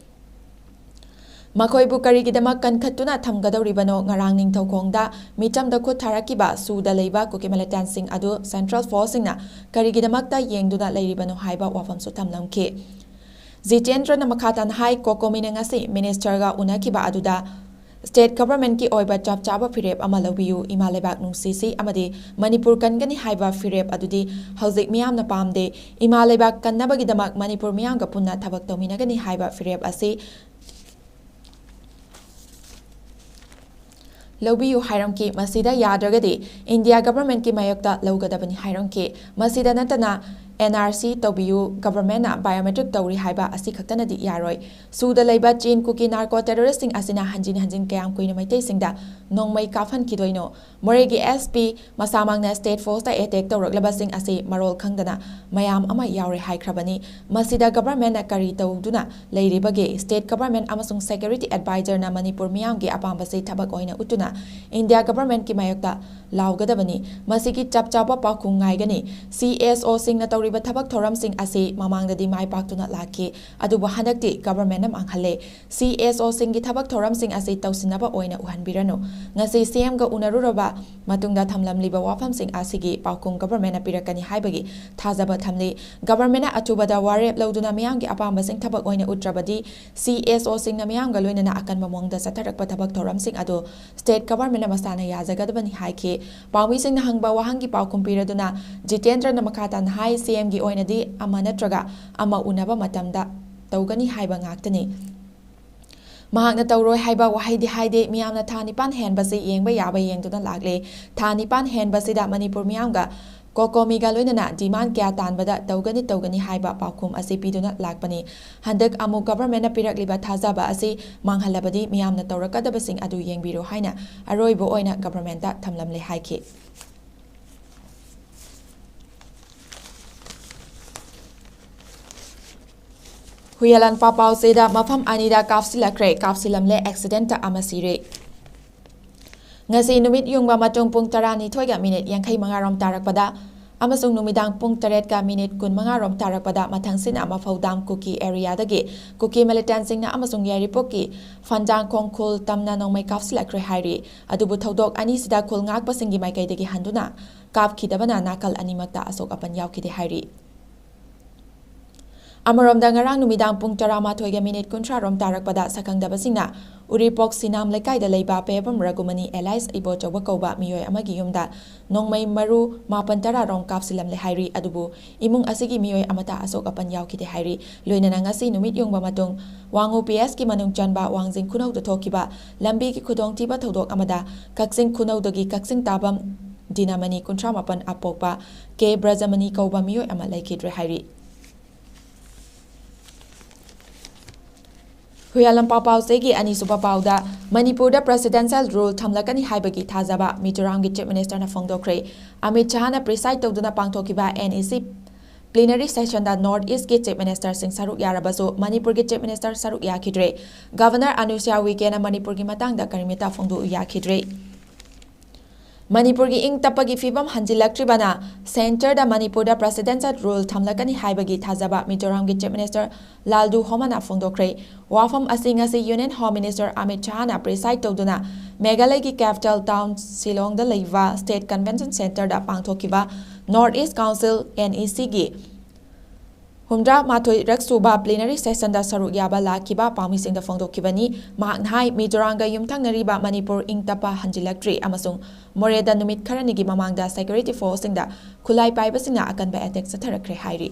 ꯃꯈꯣꯏꯕꯨ ꯀꯔꯤꯒꯤꯗꯃꯛ ꯀꯟꯈꯠꯇꯨꯅ ꯊꯝꯒꯗꯧꯔꯤꯕꯅꯣ? ꯉꯔꯥꯡ ꯅꯤꯡꯊꯧꯈꯣꯡꯗ ꯃꯤꯆꯝꯗ ꯈꯨꯠ ꯊꯥꯔꯛꯈꯤꯕ ꯁꯨꯗ ꯂꯩꯕ ꯀꯨꯀꯤ ꯃꯤꯂꯤꯇꯦꯟꯠꯁꯤꯡ ꯑꯗꯨ ꯁꯦꯟꯇ꯭ꯔꯦꯜ ꯐꯣꯔꯁꯁꯤꯡꯅ ꯀꯔꯤꯒꯤꯗꯃꯛꯇ ꯌꯦꯡꯗꯨꯅ ꯂꯩꯔꯤꯕꯅꯣ ꯍꯥꯏꯕ ꯋꯥꯐꯝꯁꯨ ꯊꯝꯂꯝꯈꯤ꯫ ꯖꯤꯇꯦꯟꯗ꯭ꯔꯅ ꯃꯈꯥ ꯇꯥꯅ ꯍꯥꯏ, ꯀꯣꯀꯣꯃꯤꯅ ꯉꯁꯤ ꯃꯤꯅꯤꯁꯇꯔꯒ ꯎꯅꯈꯤꯕ ꯑꯗꯨꯗ ꯁ꯭ꯇꯦꯠ ꯒꯚꯔꯟꯃꯦꯟꯠꯀꯤ ꯑꯣꯏꯕ ꯆꯞ ꯆꯥꯕ ꯐꯤꯔꯦꯞ ꯑꯃ ꯂꯧꯕꯤꯌꯨ, ꯏꯃꯥ ꯂꯩꯕꯥꯛ ꯅꯨꯡꯁꯤꯁꯤ ꯑꯃꯗꯤ ꯃꯅꯤꯄꯨꯔ ꯀꯟꯒꯅꯤ ꯍꯥꯏꯕ ꯐꯤꯔꯦꯞ ꯑꯗꯨꯗꯤ ꯍꯧꯖꯤꯛ ꯃꯤꯌꯥꯝꯅ ꯄꯥꯝꯗꯦ꯫ ꯏꯃꯥ ꯂꯩꯕꯥꯛ ꯀꯟꯅꯕꯒꯤꯗꯃꯛ ꯃꯅꯤꯄꯨꯔ ꯃꯤꯌꯥꯝꯒ ꯄꯨꯟꯅ ꯊꯕꯛ ꯇꯧꯃꯤꯟꯅꯒꯅꯤ ꯍꯥꯏꯕ ꯐꯤꯔꯦꯞ ꯑꯁꯤ ꯂꯧꯕꯤꯌꯨ ꯍꯥꯏꯔꯝꯈꯤ꯫ ꯃꯁꯤꯗ ꯌꯥꯗ꯭ꯔꯒꯗꯤ ꯏꯟꯗꯤꯌꯥ ꯒꯚꯔꯟꯃꯦꯟꯠꯀꯤ ꯃꯥꯌꯣꯛꯇ ꯂꯧꯒꯗꯕꯅꯤ ꯍꯥꯏꯔꯝꯈꯤ꯫ ꯃꯁꯤꯗ ꯅꯠꯇꯅ ꯑꯦꯟ ꯑꯥꯔ ꯁꯤ ꯇꯧꯕꯤꯌꯨ, ꯒꯚꯔꯟꯃꯦꯟꯠꯅ ꯕꯥꯏꯑꯣꯃꯦꯇ꯭ꯔꯤꯛ ꯇꯧꯔꯤ ꯍꯥꯏꯕ ꯑꯁꯤ ꯈꯛꯇ ꯅꯠꯇꯦ, ꯌꯥꯔꯣꯏ꯫ ꯁꯨꯗ ꯂꯩꯕ ꯆꯤꯟ ꯀꯨꯀꯤ ꯅꯥꯔꯀꯣ ꯇꯦꯔꯣꯔꯤꯁ꯭ꯠꯁꯤꯡ ꯑꯁꯤꯅ ꯍꯟꯖꯤꯟ ꯍꯟꯖꯤꯟ ꯀꯌꯥꯝ ꯀꯨꯏꯅ ꯃꯩꯇꯩꯁꯤꯡꯗ ꯅꯣꯡꯃꯩ ꯀꯥꯞꯍꯟꯈꯤꯗꯣꯏꯅꯣ? ꯃꯣꯔꯦꯒꯤ ꯑꯦꯁ ꯄꯤ ꯃꯁꯥꯃꯛꯅ ꯁ꯭ꯇꯦꯠ ꯐꯣꯔꯁꯇ ꯑꯦꯇꯦꯛ ꯇꯧꯔꯛꯂꯕꯁꯤꯡ ꯑꯁꯤ ꯃꯔꯣꯜ ꯈꯪꯗꯅ ꯃꯌꯥꯝ ꯑꯃ ꯌꯥꯎꯔꯦ ꯍꯥꯏꯈ꯭ꯔꯕꯅꯤ꯫ ꯃꯁꯤꯗ ꯒꯚꯔꯟꯃꯦꯟꯠꯅ ꯀꯔꯤ ꯇꯧꯗꯨꯅ ꯂꯩꯔꯤꯕꯒꯦ? ꯁ꯭ꯇꯦꯠ ꯒꯚꯔꯟꯃꯦꯟꯠ ꯑꯃꯁꯨꯡ ꯁꯦꯀ꯭ꯌꯨꯔꯤꯇꯤ ꯑꯦꯗꯚꯥꯏꯖꯔꯅ ꯃꯅꯤꯄꯨꯔ ꯃꯤꯌꯥꯝꯒꯤ ꯑꯄꯥꯝꯕꯁꯤ ꯊꯕꯛ ꯑꯣꯏꯅ ꯎꯠꯇꯨꯅ ꯏꯟꯗꯤꯌꯥ ꯒꯚꯔꯟꯃꯦꯟꯠꯀꯤ ꯃꯥꯌꯣꯛꯇ ꯂꯥꯎꯒꯗꯕꯅꯤ꯫ ꯃꯁꯤꯒꯤ ꯆꯞ ꯆꯥꯕ ꯄꯥꯎꯈꯨꯝ ꯉꯥꯏꯒꯅꯤ꯫ ꯁꯤ ꯑꯦꯁ ꯑꯣꯁꯤꯡꯅ ꯇꯧꯔꯤꯕ ꯊꯕꯛ ꯊꯧꯔꯝꯁꯤꯡ ꯑꯁꯤ ꯃꯃꯥꯡꯗꯗꯤ ꯃꯥꯏ ꯄꯥꯛꯇꯨꯅ ꯂꯥꯛꯈꯤ, ꯑꯗꯨꯕꯨ ꯍꯟꯗꯛꯇꯤ ꯒꯚꯔꯟꯃꯦꯟꯠꯅ ꯃꯥꯡꯍꯜꯂꯦ꯫ ꯁꯤ ꯑꯦꯁ ꯑꯣꯁꯤꯡꯒꯤ ꯊꯕꯛ ꯊꯧꯔꯝꯁꯤꯡ ꯑꯁꯤ ꯇꯧꯁꯤꯟꯅꯕ ꯑꯣꯏꯅ ꯎꯍꯟꯕꯤꯔꯅꯨ꯫ ꯉꯁꯤ ꯁꯤ ꯑꯦꯝꯒ ꯎꯅꯔꯨꯔꯕ ꯃꯇꯨꯡꯗ ꯊꯝꯂꯝꯂꯤꯕ ꯋꯥꯐꯝꯁꯤꯡ ꯑꯁꯤꯒꯤ ꯄꯥꯎꯈꯨꯝ ꯒꯚꯔꯟꯃꯦꯟꯠꯅ ꯄꯤꯔꯛꯀꯅꯤ ꯍꯥꯏꯕꯒꯤ ꯊꯥꯖꯕ ꯊꯝꯂꯤ꯫ ꯒꯚꯔꯟꯃꯦꯟꯠꯅ ꯑꯊꯨꯕꯗ ꯋꯥꯔꯦꯞ ꯂꯧꯗꯨꯅ ꯃꯤꯌꯥꯝꯒꯤ ꯑꯄꯥꯝꯕꯁꯤꯡ ꯊꯕꯛ ꯑꯣꯏꯅ ꯎꯠꯇ꯭ꯔꯕꯗꯤ ꯁꯤ ꯑꯦꯁ ꯑꯣꯁꯤꯡꯅ ꯃꯤꯌꯥꯝꯒ ꯂꯣꯏꯅꯅ ꯑꯀꯟꯕ ꯃꯑꯣꯡꯗ ꯆꯠꯊꯔꯛꯄ ꯊꯕꯛ ꯊꯧꯔꯝꯁꯤꯡ ꯑꯗꯨ ꯁ꯭ꯇꯦꯠ ꯒꯚꯔꯟꯃꯦꯟꯠꯅ ꯃꯁꯥꯅ ꯌꯥꯖꯒꯗꯕꯅꯤ ꯍꯥꯏꯈꯤ꯫ ꯄꯥꯎꯃꯤꯁꯤꯡꯅ ꯍꯪꯕ ꯋꯥꯍꯪꯒꯤ ꯄꯥꯎꯈꯨꯝ ꯄꯤꯔꯗꯨꯅ ꯖꯤꯇꯦꯟꯗ꯭ꯔꯅ ꯃꯈꯥ ꯇꯥꯅ ꯍꯥꯏ, ꯁꯤ ꯑꯦꯝꯒꯤ ꯑꯣꯏꯅꯗꯤ ꯑꯃ ꯅꯠꯇ꯭ꯔꯒ ꯑꯃ ꯎꯅꯕ ꯃꯇꯝꯗ ꯇꯧꯒꯅꯤ ꯍꯥꯏꯕ ꯉꯥꯛꯇꯅꯤ꯫ ꯃꯍꯥꯛꯅ ꯇꯧꯔꯣꯏ ꯍꯥꯏꯕ ꯋꯥꯍꯩꯗꯤ ꯍꯥꯏꯗꯦ꯫ ꯃꯤꯌꯥꯝꯅ ꯊꯥ ꯅꯤꯄꯥꯟ ꯍꯦꯟꯕꯁꯤ ꯌꯦꯡꯕ ꯌꯥꯕ ꯌꯦꯡꯗꯨꯅ ꯂꯥꯛꯂꯦ꯫ ꯊꯥ ꯅꯤꯄꯥꯟ ꯍꯦꯟꯕꯁꯤꯗ ꯃꯅꯤꯄꯨꯔ ꯃꯤꯌꯥꯝꯒ ꯀꯣꯀꯣꯃꯤꯒ ꯂꯣꯏꯅꯅ ꯗꯤꯃꯥꯟ ꯀꯌꯥ ꯇꯥꯟꯕꯗ ꯇꯧꯒꯅꯤ ꯇꯧꯒꯅꯤ ꯍꯥꯏꯕ ꯄꯥꯎꯈꯨꯝ ꯑꯁꯤ ꯄꯤꯗꯨꯅ ꯂꯥꯛꯄꯅꯤ꯫ ꯍꯟꯗꯛ ꯑꯃꯨꯛ ꯒꯚꯔꯟꯃꯦꯟꯠꯅ ꯄꯤꯔꯛꯂꯤꯕ ꯊꯥꯖꯕ ꯑꯁꯤ ꯃꯥꯡꯍꯜꯂꯕꯗꯤ ꯃꯤꯌꯥꯝꯅ ꯇꯧꯔꯛꯀꯗꯕꯁꯤꯡ ꯑꯗꯨ ꯌꯦꯡꯕꯤꯔꯣ ꯍꯥꯏꯅ ꯑꯔꯣꯏꯕ ꯑꯣꯏꯅ ꯒꯚꯔꯟꯃꯦꯟꯠꯇ ꯊꯝꯂꯝꯂꯦ ꯍꯥꯏꯈꯤ꯫ ꯍꯨꯏꯌꯥꯂꯥꯟꯄꯥ ꯄꯥꯎꯆꯦꯗ ꯃꯐꯝ ꯑꯅꯤꯗ ꯀꯥꯞꯁꯤꯜꯂꯛꯈ꯭ꯔꯦ, ꯀꯥꯞꯁꯤꯜꯂꯝꯂꯦ, ꯑꯦꯛꯁꯤꯗꯦꯟꯠꯇ ꯑꯃ ꯁꯤꯔꯦ꯫ ꯉꯁꯤ ꯅꯨꯃꯤꯠ ꯌꯨꯡꯕ ꯃꯇꯨꯡ ꯄꯨꯡ ꯇꯔꯥꯅꯤꯊꯣꯏꯒ ꯃꯤꯅꯤꯠ ꯌꯥꯡꯈꯩ ꯃꯉꯥ ꯔꯣꯝ ꯇꯥꯔꯛꯄꯗ ꯑꯃꯁꯨꯡ ꯅꯨꯃꯤꯗꯥꯡ ꯄꯨꯡ ꯇꯔꯦꯠꯀ ꯃꯤꯅꯤꯠ ꯀꯨꯟꯃꯉꯥ ꯔꯣꯝ ꯇꯥꯔꯛꯄꯗ ꯃꯊꯪꯁꯤꯠꯅ ꯃꯐꯧꯗꯥꯝ ꯀꯨꯀꯤ ꯑꯦꯔꯤꯌꯥꯗꯒꯤ ꯀꯨꯀꯤ ꯃꯤꯂꯤꯇꯦꯟꯠꯁꯤꯡꯅ ꯑꯃꯁꯨꯡ ꯌꯥꯏꯔꯤꯄꯣꯛꯀꯤ ꯐꯟꯖꯥꯡꯈꯣꯡ ꯈꯨꯜ ꯇꯝꯅ ꯅꯣꯡꯃꯩ ꯀꯥꯞꯁꯤꯜꯂꯛꯈ꯭ꯔꯦ ꯍꯥꯏꯔꯤ꯫ ꯑꯗꯨꯕꯨ ꯊꯧꯗꯣꯛ ꯑꯅꯤꯁꯤꯗ ꯈꯨꯜ ꯉꯥꯛꯄꯁꯤꯡꯒꯤ ꯃꯥꯏꯀꯩꯗꯒꯤ ꯍꯟꯗꯨꯅ ꯀꯥꯞꯈꯤꯗꯕꯅ ꯅꯥꯀꯜ ꯑꯅꯤꯃꯛꯇ ꯑꯁꯣꯛ ꯑꯄꯟ ꯌꯥꯎꯈꯤꯗꯦ ꯍꯥꯏꯔꯤ꯫ ꯑꯃꯔꯣꯝꯗ, ꯉꯔꯥꯡ ꯅꯨꯃꯤꯗꯥꯡ ꯄꯨꯡ ꯇꯔꯥꯃꯥꯊꯣꯏꯒ ꯃꯤꯅꯤꯠ ꯀꯨꯟꯊ꯭ꯔꯥ ꯔꯣꯝ ꯇꯥꯔꯛꯄꯗ ꯁꯛꯈꯪꯗꯕꯁꯤꯡꯅ ꯎꯔꯤꯄꯣꯛ ꯁꯤꯅꯥꯝ ꯂꯩꯀꯥꯏꯗ ꯂꯩꯕ ꯄꯦꯕꯝ ꯔꯘꯨꯃꯅꯤ alias ꯏꯕꯣꯆꯧꯕ ꯀꯧꯕ ꯃꯤꯑꯣꯏ ꯑꯃꯒꯤ ꯌꯨꯝꯗ ꯅꯣꯡꯃꯩ ꯃꯔꯨ ꯃꯥꯄꯟ ꯇꯔꯥ ꯔꯣꯝ ꯀꯥꯞꯁꯤꯜꯂꯝꯂꯦ ꯍꯥꯏꯔꯤ꯫ ꯑꯗꯨꯕꯨ ꯏꯃꯨꯡ ꯑꯁꯤꯒꯤ ꯃꯤꯑꯣꯏ ꯑꯃꯠꯇ ꯑꯁꯣꯛ ꯑꯄꯟ ꯌꯥꯎꯈꯤꯗꯦ ꯍꯥꯏꯔꯤ꯫ ꯂꯣꯏꯅꯅ ꯉꯁꯤ ꯅꯨꯃꯤꯠ ꯌꯨꯡꯕ ꯃꯇꯨꯡ ꯋꯥꯡꯉꯨ ꯄꯤ ꯑꯦꯁꯀꯤ ꯃꯅꯨꯡ ꯆꯟꯕ ꯋꯥꯡꯖꯤꯡ ꯈꯨꯅꯧꯗ ꯊꯣꯛꯈꯤꯕ ꯂꯝꯕꯤꯒꯤ ꯈꯨꯗꯣꯡꯊꯤꯕ ꯊꯧꯗꯣꯛ ꯑꯃꯗ ꯀꯛꯆꯤꯡ ꯈꯨꯅꯧꯗꯒꯤ ꯀꯛꯆꯤꯡ ꯇꯥꯕꯝ ꯗꯤꯅꯃꯅꯤ ꯀꯨꯟꯊ꯭ꯔꯥ ꯃꯥꯄꯟ ꯑꯄꯣꯛꯄ ꯀꯦ ꯕ꯭ꯔꯖꯃꯅꯤ ꯀꯧꯕ ꯃꯤꯑꯣꯏ ꯑꯃ ꯂꯩꯈꯤꯗ꯭ꯔꯦ ꯍꯥꯏꯔꯤ꯫ ꯍꯨꯏꯌꯥꯂꯝꯄꯥ ꯄꯥꯎꯆꯦꯒꯤ ꯑꯅꯤꯁꯨꯕ ꯄꯥꯎꯗ, ꯃꯅꯤꯄꯨꯔꯗ presidential rule ꯊꯝꯂꯛꯀꯅꯤ ꯍꯥꯏꯕꯒꯤ ꯊꯥꯖꯕ ꯃꯤꯖꯣꯔꯥꯝꯒꯤ Chief Minister ꯅ ꯐꯣꯡꯗꯣꯛꯈ꯭ꯔꯦ꯫ ꯑꯃꯤꯠ ꯁꯍꯥꯅ preside ꯇꯧꯗꯨꯅ ꯄꯥꯡꯊꯣꯛꯈꯤꯕ N E C plenary session ꯗ North East ꯀꯤ Chief Minister ꯁꯤꯡ ꯁꯔꯨꯛ ꯌꯥꯔꯕꯁꯨ ꯃꯅꯤꯄꯨꯔꯒꯤ Chief Minister ꯁꯔꯨꯛ ꯌꯥꯈꯤꯗ꯭ꯔꯦ꯫ Governor ꯑꯅꯨꯁ꯭ꯌꯥ ꯎꯏꯀꯦꯅ ꯃꯅꯤꯄꯨꯔꯒꯤ ꯃꯇꯥꯡꯗ ꯀꯔꯤꯃꯠꯇ ꯐꯣꯡꯗꯣꯛꯎ ꯌꯥꯈꯤꯗ꯭ꯔꯦ꯫ ꯃꯅꯤꯄꯨꯔꯒꯤ ꯏꯪ ꯇꯞꯄꯒꯤ ꯐꯤꯕꯝ ꯍꯟꯖꯤꯜꯂꯛꯇ꯭ꯔꯤꯕꯅ ꯁꯦꯟꯇꯔꯗ ꯃꯅꯤꯄꯨꯔꯗ ꯄ꯭ꯔꯦꯁꯤꯗꯦꯟꯁꯤꯌꯦꯜ ꯔꯨꯜ ꯊꯝꯂꯛꯀꯅꯤ ꯍꯥꯏꯕꯒꯤ ꯊꯥꯖꯕ ꯃꯤꯖꯣꯔꯥꯝꯒꯤ ꯆꯤꯐ ꯃꯤꯅꯤꯁꯇꯔ ꯂꯥꯜꯗꯨ ꯍꯣꯃꯥꯅ ꯐꯣꯡꯗꯣꯛꯈ꯭ꯔꯦ꯫ ꯋꯥꯐꯝ ꯑꯁꯤ ꯉꯁꯤ ꯌꯨꯅꯤꯌꯟ ꯍꯣꯝ ꯃꯤꯅꯤꯁꯇꯔ ꯑꯃꯤꯠ ꯁꯍꯥꯅ ꯄ꯭ꯔꯤꯁꯥꯏꯗ ꯇꯧꯗꯨꯅ ꯃꯦꯘꯥꯂꯌꯒꯤ ꯀꯦꯄꯤꯇꯦꯜ ꯇꯥꯎꯟ ꯁꯤꯂꯣꯡꯗ ꯂꯩꯕ ꯁ꯭ꯇꯦꯠ ꯀꯟꯚꯦꯟꯁꯟ ꯁꯦꯟꯇꯔꯗ ꯄꯥꯡꯊꯣꯛꯈꯤꯕ ꯅꯣꯔꯠ ꯏꯁ ꯀꯥꯎꯟꯁꯤꯜ, NECꯒꯤ ꯍꯨꯝꯗ꯭ꯔꯥ ꯃꯥꯊꯣꯏꯔꯛ ꯁꯨꯕ ꯄ꯭ꯂꯤꯅꯔꯤ ꯁꯦꯁꯟꯗ ꯁꯔꯨꯛ ꯌꯥꯕ ꯂꯥꯛꯈꯤꯕ ꯄꯥꯎꯃꯤꯁꯤꯡꯗ ꯐꯣꯡꯗꯣꯛꯈꯤꯕꯅꯤ꯫ ꯃꯍꯥꯛꯅ ꯍꯥꯏ, ꯃꯤꯖꯣꯔꯥꯝꯒ ꯌꯨꯝꯊꯪꯅꯔꯤꯕ ꯃꯅꯤꯄꯨꯔ ꯏꯪ ꯇꯞꯄ ꯍꯟꯖꯤꯜꯂꯛꯇ꯭ꯔꯤ ꯑꯃꯁꯨꯡ ꯃꯣꯔꯦꯗ ꯅꯨꯃꯤꯠ ꯈꯔꯅꯤꯒꯤ ꯃꯃꯥꯡꯗ ꯁꯦꯀ꯭ꯌꯨꯔꯤꯇꯤ ꯐꯣꯔꯁꯁꯤꯡꯗ ꯈꯨꯠꯂꯥꯏ ꯄꯥꯏꯕꯁꯤꯡꯅ ꯑꯀꯟꯕ ꯑꯦꯇꯦꯛ ꯆꯠꯊꯔꯛꯈ꯭ꯔꯦ ꯍꯥꯏꯔꯤ꯫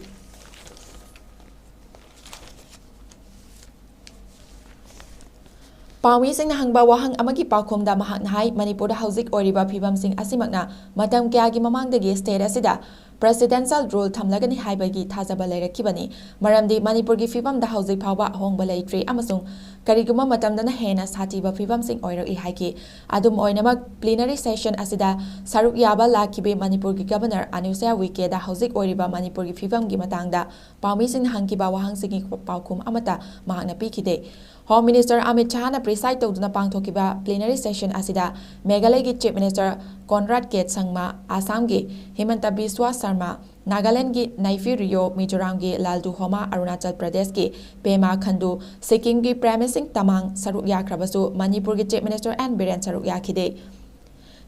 ꯄꯥꯎꯃꯤꯁꯤꯡꯅ ꯍꯪꯕ ꯋꯥꯍꯪ ꯑꯃꯒꯤ ꯄꯥꯎꯈꯨꯝꯗ ꯃꯍꯥꯛꯅ ꯍꯥꯏ, ꯃꯅꯤꯄꯨꯔꯗ ꯍꯧꯖꯤꯛ ꯑꯣꯏꯔꯤꯕ ꯐꯤꯕꯝꯁꯤꯡ ꯑꯁꯤꯃꯛꯅ ꯃꯇꯝ ꯀꯌꯥꯒꯤ ꯃꯃꯥꯡꯗꯒꯤ ꯁ꯭ꯇꯦꯠ ꯑꯁꯤꯗ ꯄ꯭ꯔꯦꯁꯤꯗꯦꯟꯁꯤꯌꯦꯜ ꯔꯨꯜ ꯊꯝꯂꯒꯅꯤ ꯍꯥꯏꯕꯒꯤ ꯊꯥꯖꯕ ꯂꯩꯔꯛꯈꯤꯕꯅꯤ꯫ ꯃꯔꯝꯗꯤ ꯃꯅꯤꯄꯨꯔꯒꯤ ꯐꯤꯕꯝꯗ ꯍꯧꯖꯤꯛ ꯐꯥꯎꯕ ꯑꯍꯣꯡꯕ ꯂꯩꯇ꯭ꯔꯤ ꯑꯃꯁꯨꯡ ꯀꯔꯤꯒꯨꯝꯕ ꯃꯇꯝꯗꯅ ꯍꯦꯟꯅ ꯁꯥꯊꯤꯕ ꯐꯤꯕꯝꯁꯤꯡ ꯑꯣꯏꯔꯛꯏ ꯍꯥꯏꯈꯤ꯫ ꯑꯗꯨꯝ ꯑꯣꯏꯅꯃꯛ, ꯄ꯭ꯂꯤꯅꯔꯤ ꯁꯦꯁꯟ ꯑꯁꯤꯗ ꯁꯔꯨꯛ ꯌꯥꯕ ꯂꯥꯛꯈꯤꯕꯤ ꯃꯅꯤꯄꯨꯔꯒꯤ ꯒꯕꯔꯅꯔ ꯑꯅꯨꯁ꯭ꯌꯥ ꯎꯏꯀꯦꯗ ꯍꯧꯖꯤꯛ ꯑꯣꯏꯔꯤꯕ ꯃꯅꯤꯄꯨꯔꯒꯤ ꯐꯤꯕꯝꯒꯤ ꯃꯇꯥꯡꯗ ꯄꯥꯎꯃꯤꯁꯤꯡꯅ ꯍꯪꯈꯤꯕ ꯋꯥꯍꯪꯁꯤꯡꯒꯤ ꯄꯥꯎꯈꯨꯝ ꯑꯃꯠꯇ ꯃꯍꯥꯛꯅ ꯄꯤꯈꯤꯗꯦ꯫ ꯍꯣꯝ ꯃꯤꯅꯤꯁꯇꯔ ꯑꯃꯤꯠ ꯁꯍꯥꯅ ꯄ꯭ꯔꯤꯁꯥꯏꯗ ꯇꯧꯗꯨꯅ ꯄꯥꯡꯊꯣꯛꯈꯤꯕ ꯄ꯭ꯂꯤꯅꯔꯤ ꯁꯦꯁꯟ ꯑꯁꯤꯗ ꯃꯦꯘꯥꯂꯌꯒꯤ ꯆꯤꯐ ꯃꯤꯅꯤꯁꯇꯔ ꯀꯣꯟꯔꯥꯗ ꯀꯦ ꯁꯪꯃꯥ, ꯑꯁꯥꯝꯒꯤ ꯍꯤꯃꯟꯇ ꯕꯤꯁ꯭ꯋꯥ ꯁꯔꯃꯥ, ꯅꯥꯒꯥꯂꯦꯟꯗꯒꯤ ꯅꯩꯐꯤ ꯔꯤꯑꯣ, ꯃꯤꯖꯣꯔꯥꯝꯒꯤ ꯂꯥꯜꯗꯨ ꯍꯣꯃꯥ, ꯑꯔꯨꯅꯥꯆꯜ ꯄ꯭ꯔꯗꯦꯁꯀꯤ ꯄꯦꯃꯥ ꯈꯟꯗꯨ, ꯁꯤꯛꯀꯤꯝꯒꯤ ꯄ꯭ꯔꯦꯝ ꯁꯤꯡ ꯇꯃꯥꯡ ꯁꯔꯨꯛ ꯌꯥꯈ꯭ꯔꯕꯁꯨ ꯃꯅꯤꯄꯨꯔꯒꯤ ꯆꯤꯐ ꯃꯤꯅꯤꯁꯇꯔ ꯑꯦꯟ ꯕꯤꯔꯦꯟ ꯁꯔꯨꯛ ꯌꯥꯈꯤꯗꯦ꯫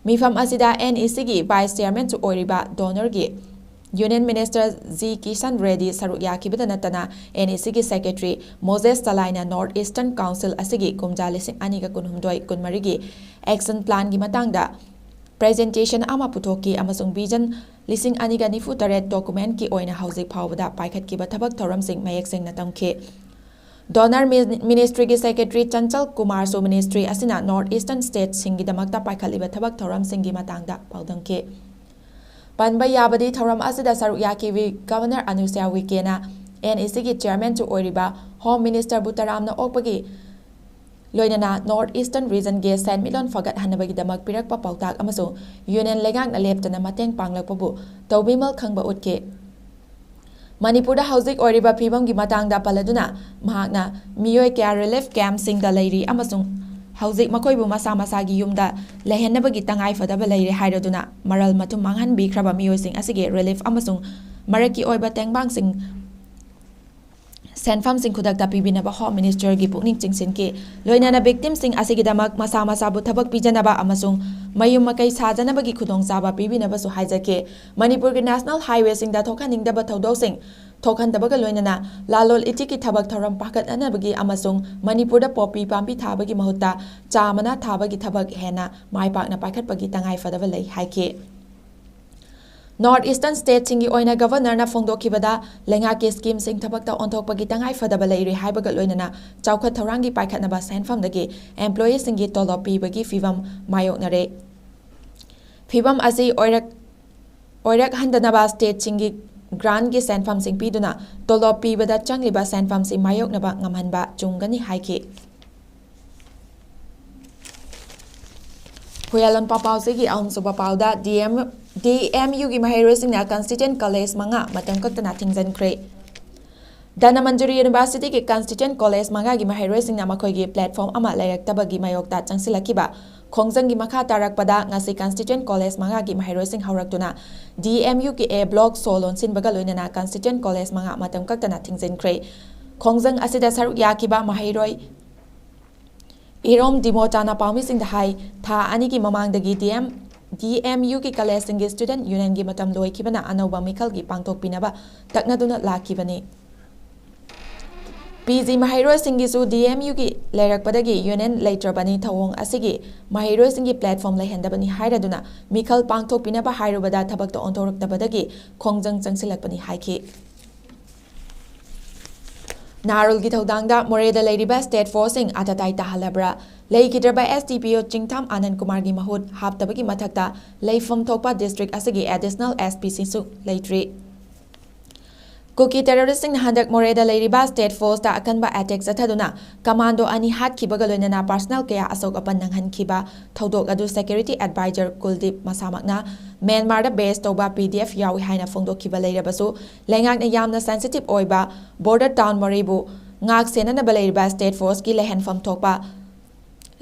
ꯃꯤꯐꯝ ꯑꯁꯤꯗ NECꯒꯤ ꯚꯥꯏꯁ ꯆꯤꯌꯥꯔꯃꯦꯟꯁꯨ ꯑꯣꯏꯔꯤꯕ ꯗꯣꯅꯔꯒꯤ union minister G Kishan Reddy ꯁꯔꯨꯛ ꯌꯥꯈꯤꯕꯗ ꯅꯠꯇꯅ, NECꯒꯤ ꯁꯦꯀ꯭ꯔꯦꯇꯔꯤ ꯃꯣꯖꯦꯁ ꯆꯂꯥꯏꯅ ꯅꯣꯔꯠ ꯏꯁꯇꯔꯟ ꯀꯥꯎꯟꯁꯤꯜ ꯑꯁꯤꯒꯤ ꯀꯨꯝꯖꯥ ꯂꯤꯁꯤꯡ ꯑꯅꯤꯒ ꯀꯨꯟꯍꯨꯝꯗꯣꯏ ꯀꯨꯟꯃꯔꯤꯒꯤ ꯑꯦꯛꯁꯟ ꯄ꯭ꯂꯥꯟꯒꯤ ꯃꯇꯥꯡꯗ ꯄ꯭ꯔꯦꯖꯦꯟꯇꯦꯁꯟ ꯑꯃ ꯄꯨꯊꯣꯛꯈꯤ ꯑꯃꯁꯨꯡ ꯚꯤꯖꯟ ꯂꯤꯁꯤꯡ ꯑꯅꯤꯒ ꯅꯤꯐꯨ ꯇꯔꯦꯠ ꯗꯣꯀꯨꯃꯦꯟꯠꯀꯤ ꯑꯣꯏꯅ ꯍꯧꯖꯤꯛ ꯐꯥꯎꯕꯗ ꯄꯥꯏꯈꯠꯈꯤꯕ ꯊꯕꯛ ꯊꯧꯔꯝꯁꯤꯡ ꯃꯌꯦꯛ ꯁꯦꯡꯅ ꯇꯝꯈꯤ꯫ ꯗꯣꯅꯔ ꯃꯤ-, ꯃꯤꯅꯤꯁꯇ꯭ꯔꯤꯒꯤ ꯁꯦꯀ꯭ꯔꯦꯇꯔꯤ ꯆꯟꯆꯜ ꯀꯨꯃꯥꯔꯁꯨ ꯃꯤꯅꯤꯁꯇ꯭ꯔꯤ ꯑꯁꯤꯅ ꯅꯣꯔꯠ ꯏꯁꯇꯔꯟ ꯁ꯭ꯇꯦꯠꯁꯤꯡꯒꯤꯗꯃꯛꯇ ꯄꯥꯏꯈꯠꯂꯤꯕ ꯊꯕꯛ ꯊꯧꯔꯝꯁꯤꯡꯒꯤ ꯃꯇꯥꯡꯗ ꯄꯥꯎꯗꯝꯈꯤ꯫ ꯄꯟꯕ ꯌꯥꯕꯗꯤ, ꯊꯧꯔꯝ ꯑꯁꯤꯗ ꯁꯔꯨꯛ ꯌꯥꯈꯤꯕꯤ ꯒꯕꯔꯅꯔ ꯑꯅꯨꯁ꯭ꯌꯥ ꯎꯏꯀꯦꯅ NECꯒꯤ ꯆꯤꯌꯥꯔꯃꯦꯟꯁꯨ ꯑꯣꯏꯔꯤꯕ ꯍꯣꯝ ꯃꯤꯅꯤꯁꯇꯔꯕꯨ ꯇꯔꯥꯝꯅ ꯑꯣꯛꯄꯒꯤ ꯂꯣꯏꯅꯅ ꯅꯣꯔꯠ ꯏꯁꯇꯔꯟ ꯔꯤꯖꯟꯒꯤ ꯁꯦꯟꯃꯤꯠꯂꯣꯟ ꯐꯒꯠꯍꯟꯅꯕꯒꯤꯗꯃꯛ ꯄꯤꯔꯛꯄ ꯄꯥꯎꯇꯥꯛ ꯑꯃꯁꯨꯡ ꯌꯨꯅꯤꯌꯟ ꯂꯩꯉꯥꯛꯅ ꯂꯦꯞꯇꯅ ꯃꯇꯦꯡ ꯄꯥꯡꯂꯛꯄꯕꯨ ꯇꯧꯕꯤꯃꯜ ꯈꯪꯕ ꯎꯠꯈꯤ꯫ ꯃꯅꯤꯄꯨꯔꯗ ꯍꯧꯖꯤꯛ ꯑꯣꯏꯔꯤꯕ ꯐꯤꯕꯝꯒꯤ ꯃꯇꯥꯡꯗ ꯄꯜꯂꯗꯨꯅ ꯃꯍꯥꯛꯅ ꯃꯤꯑꯣꯏ ꯀꯌꯥ ꯔꯤꯂꯤꯐ ꯀꯦꯝꯞꯁꯤꯡꯗ ꯂꯩꯔꯤ ꯑꯃꯁꯨꯡ ꯍꯧꯖꯤꯛ ꯃꯈꯣꯏꯕꯨ ꯃꯁꯥ ꯃꯁꯥꯒꯤ ꯌꯨꯝꯗ ꯂꯩꯍꯟꯅꯕꯒꯤ ꯇꯉꯥꯏ ꯐꯗꯕ ꯂꯩꯔꯦ ꯍꯥꯏꯔꯗꯨꯅ ꯃꯔꯜ ꯃꯊꯨꯝ ꯃꯥꯡꯍꯟꯕꯤꯈ꯭ꯔꯕ ꯃꯤꯑꯣꯏꯁꯤꯡ ꯑꯁꯤꯒꯤ relief ꯑꯃꯁꯨꯡ ꯃꯔꯛꯀꯤ ꯑꯣꯏꯕ ꯇꯦꯡꯕꯥꯡꯁꯤꯡ ꯁꯦꯟꯐꯝꯁꯤꯡ ꯈꯨꯗꯛꯇ ꯄꯤꯕꯤꯅꯕ Home Minister ꯒꯤ ꯄꯨꯛꯅꯤꯡ ꯆꯤꯡꯁꯤꯟꯈꯤ꯫ ꯂꯣꯏꯅꯅ victim ꯁꯤꯡ ꯑꯁꯤꯒꯤꯗꯃꯛ ꯃꯁꯥ ꯃꯁꯥꯕꯨ ꯊꯕꯛ ꯄꯤꯖꯅꯕ ꯑꯃꯁꯨꯡ ꯃꯌꯨꯝ ꯃꯀꯩ ꯁꯥꯖꯅꯕꯒꯤ ꯈꯨꯗꯣꯡꯆꯥꯕ ꯄꯤꯕꯤꯅꯕꯁꯨ ꯍꯥꯏꯖꯈꯤ꯫ ꯃꯅꯤꯄꯨꯔꯒꯤ national highway ꯁꯤꯡꯗ ꯊꯣꯛꯍꯟꯅꯤꯡꯗꯕ ꯊꯧꯗꯣꯛꯁꯤꯡ ꯊꯣꯛꯍꯟꯗꯕꯒ ꯂꯣꯏꯅꯅ ꯂꯥꯂꯣꯜ ꯏꯇꯤꯛꯀꯤ ꯊꯕꯛ ꯊꯧꯔꯝ ꯄꯥꯏꯈꯠꯅꯅꯕꯒꯤ ꯑꯃꯁꯨꯡ ꯃꯅꯤꯄꯨꯔꯗ ꯄꯣꯄꯤ ꯄꯥꯝꯕꯤ ꯊꯥꯕꯒꯤ ꯃꯍꯨꯠꯇ ꯆꯥ ꯃꯅꯥ ꯊꯥꯕꯒꯤ ꯊꯕꯛ ꯍꯦꯟꯅ ꯃꯥꯏ ꯄꯥꯛꯅ ꯄꯥꯏꯈꯠꯄꯒꯤ ꯇꯉꯥꯏ ꯐꯗꯕ ꯂꯩ ꯍꯥꯏꯈꯤ꯫ North Eastern state ꯁꯤꯡꯒꯤ ꯑꯣꯏꯅ Governor ꯅ ꯐꯣꯡꯗꯣꯛꯈꯤꯕꯗ ꯂꯩꯉꯥꯛꯀꯤ scheme ꯁꯤꯡ ꯊꯕꯛꯇ ꯑꯣꯟꯊꯣꯛꯄꯒꯤ ꯇꯉꯥꯏ ꯐꯗꯕ ꯂꯩꯔꯦ ꯍꯥꯏꯕꯒ ꯂꯣꯏꯅꯅ ꯆꯥꯎꯈꯠ ꯊꯧꯔꯥꯡꯒꯤ ꯄꯥꯏꯈꯠꯅꯕ ꯁꯦꯟꯐꯝꯗꯒꯤ employee ꯁꯤꯡꯒꯤ ꯇꯣꯂꯣꯞ ꯄꯤꯕꯒꯤ ꯐꯤꯕꯝ ꯃꯥꯌꯣꯛꯅꯔꯦ꯫ ꯐꯤꯕꯝ ꯑꯁꯤ ꯑꯣꯏꯔꯛ-, ꯑꯣꯏꯔꯛꯍꯟꯗꯅꯕ state ꯁꯤꯡꯒꯤ grant ꯀꯤ ꯁꯦꯟꯐꯝꯁꯤꯡ ꯄꯤꯗꯨꯅ ꯇꯣꯂꯣꯞ ꯄꯤꯕꯗ ꯆꯪꯂꯤꯕ ꯁꯦꯟꯐꯝꯁꯤꯡ ꯃꯥꯌꯣꯛꯅꯕ ꯉꯝꯍꯟꯕ ꯆꯨꯝꯒꯅꯤ ꯍꯥꯏꯈꯤ꯫ ꯍꯨꯌꯥꯂꯣꯟ ꯄꯥꯎꯁꯤꯒꯤ ꯑꯍꯨꯝꯁꯨꯕ ꯄꯥꯎꯗ, D M, D M U ꯒꯤ ꯃꯍꯩꯔꯣꯏꯁꯤꯡꯅ Constituent College ꯃꯉꯥ ꯃꯇꯝ ꯀꯛꯇꯅ ꯊꯤꯡꯖꯤꯟꯈ꯭ꯔꯦ꯫ ꯙꯅꯃꯟꯖꯨꯔꯤ University ꯒꯤ Constituent College ꯃꯉꯥꯒꯤ ꯃꯍꯩꯔꯣꯏꯁꯤꯡꯅ ꯃꯈꯣꯏꯒꯤ platform ꯑꯃ ꯂꯩꯔꯛꯇꯕꯒꯤ ꯃꯥꯌꯣꯛꯇ ꯆꯪꯁꯤꯜꯂꯛꯈꯤꯕ ꯈꯣꯡꯖꯪꯒꯤ ꯃꯈꯥ ꯇꯥꯔꯛꯄꯗ ꯉꯁꯤ Constituent College ꯃꯉꯥꯒꯤ ꯃꯍꯩꯔꯣꯏꯁꯤꯡ ꯍꯧꯔꯛꯇꯨꯅ D M U ꯒꯤ A Block ꯁꯣ ꯂꯣꯟꯁꯤꯟꯕꯒ ꯂꯣꯏꯅꯅ Constituent College ꯃꯉꯥ ꯃꯇꯝ ꯀꯛꯇꯅ ꯊꯤꯡꯖꯤꯟꯈ꯭ꯔꯦ꯫ ꯈꯣꯡꯖꯪ ꯑꯁꯤꯗ ꯁꯔꯨꯛ ꯌꯥꯈꯤꯕ ꯃꯍꯩꯔꯣꯏ ꯏꯔꯣꯝ ꯗꯤꯃꯣꯆꯥꯅ ꯄꯥꯎꯃꯤꯁꯤꯡꯗ ꯍꯥꯏ, ꯊꯥ ꯑꯅꯤꯒꯤ ꯃꯃꯥꯡꯗꯒꯤ D M, D M U ꯒꯤ college ꯁꯤꯡꯒꯤ student union ꯒꯤ ꯃꯇꯝ ꯂꯣꯏꯈꯤꯕꯅ ꯑꯅꯧꯕ ꯃꯤꯈꯜꯒꯤ ꯄꯥꯡꯊꯣꯛꯄꯤꯅꯕ ꯇꯛꯅꯗꯨꯅ ꯂꯥꯛꯈꯤꯕꯅꯤ꯫ P G ꯃꯍꯩꯔꯣꯏꯁꯤꯡꯒꯤꯁꯨ D M U ꯒꯤ ꯂꯩꯔꯛꯄꯗꯒꯤ union ꯂꯩꯇ꯭ꯔꯕꯅꯤ, ꯊꯧꯑꯣꯡ ꯑꯁꯤꯒꯤ ꯃꯍꯩꯔꯣꯏꯁꯤꯡꯒꯤ platform ꯂꯩꯍꯟꯗꯕꯅꯤ ꯍꯥꯏꯔꯗꯨꯅ ꯃꯤꯈꯜ ꯄꯥꯡꯊꯣꯛꯄꯤꯅꯕ ꯍꯥꯏꯔꯨꯕꯗ ꯊꯕꯛꯇ ꯑꯣꯟꯊꯣꯔꯛꯇꯕꯗꯒꯤ ꯈꯣꯡꯖꯪ ꯆꯪꯁꯤꯜꯂꯛꯄꯅꯤ ꯍꯥꯏꯈꯤ꯫ ꯅꯥꯔꯣꯜꯒꯤ ꯊꯧꯗꯥꯡꯗ ꯃꯣꯔꯦꯗ ꯂꯩꯔꯤꯕ state force ꯁꯤꯡ ꯑꯇꯇꯥꯏ ꯇꯥꯍꯜꯂꯕ꯭ꯔꯥ? ꯂꯩꯈꯤꯗ꯭ꯔꯕ S D P O ꯆꯤꯡꯊꯥꯝ ꯑꯅꯟ ꯀꯨꯃꯥꯔꯒꯤ ꯃꯍꯨꯠ ꯍꯥꯞꯇꯕꯒꯤ ꯃꯊꯛꯇ ꯂꯩꯐꯝ ꯊꯣꯛꯄ district ꯑꯁꯤꯒꯤ additional S P ꯁꯤꯡꯁꯨ ꯂꯩꯇ꯭ꯔꯤ꯫ ꯀꯨꯀꯤ terrorist ꯁꯤꯡꯅ ꯍꯟꯗꯛ ꯃꯣꯔꯦꯗ ꯂꯩꯔꯤꯕ state force ꯇ ꯑꯀꯟꯕ attack ꯆꯠꯊꯗꯨꯅ commando ꯑꯅꯤ ꯍꯥꯠꯈꯤꯕꯒ ꯂꯣꯏꯅꯅ personnel ꯀꯌꯥ ꯑꯁꯣꯛ ꯑꯄꯟ ꯅꯪꯍꯟꯈꯤꯕ ꯊꯧꯗꯣꯛ ꯑꯗꯨ security advisor ꯀꯨꯜꯗꯤꯞ ꯃꯁꯥꯃꯛꯅ ꯃ꯭ꯌꯥꯟꯃꯥꯔꯗ base ꯇꯧꯕ P D F ꯌꯥꯎꯏ ꯍꯥꯏꯅ ꯐꯣꯡꯗꯣꯛꯈꯤꯕ ꯂꯩꯔꯕꯁꯨ, ꯂꯩꯉꯥꯛꯅ ꯌꯥꯝꯅ sensitive ꯑꯣꯏꯕ border town ꯃꯣꯔꯦꯕꯨ ꯉꯥꯛ ꯁꯦꯟꯅꯅꯕ ꯂꯩꯔꯤꯕ state force ꯀꯤ ꯂꯩꯍꯟꯐꯝ ꯊꯣꯛꯄ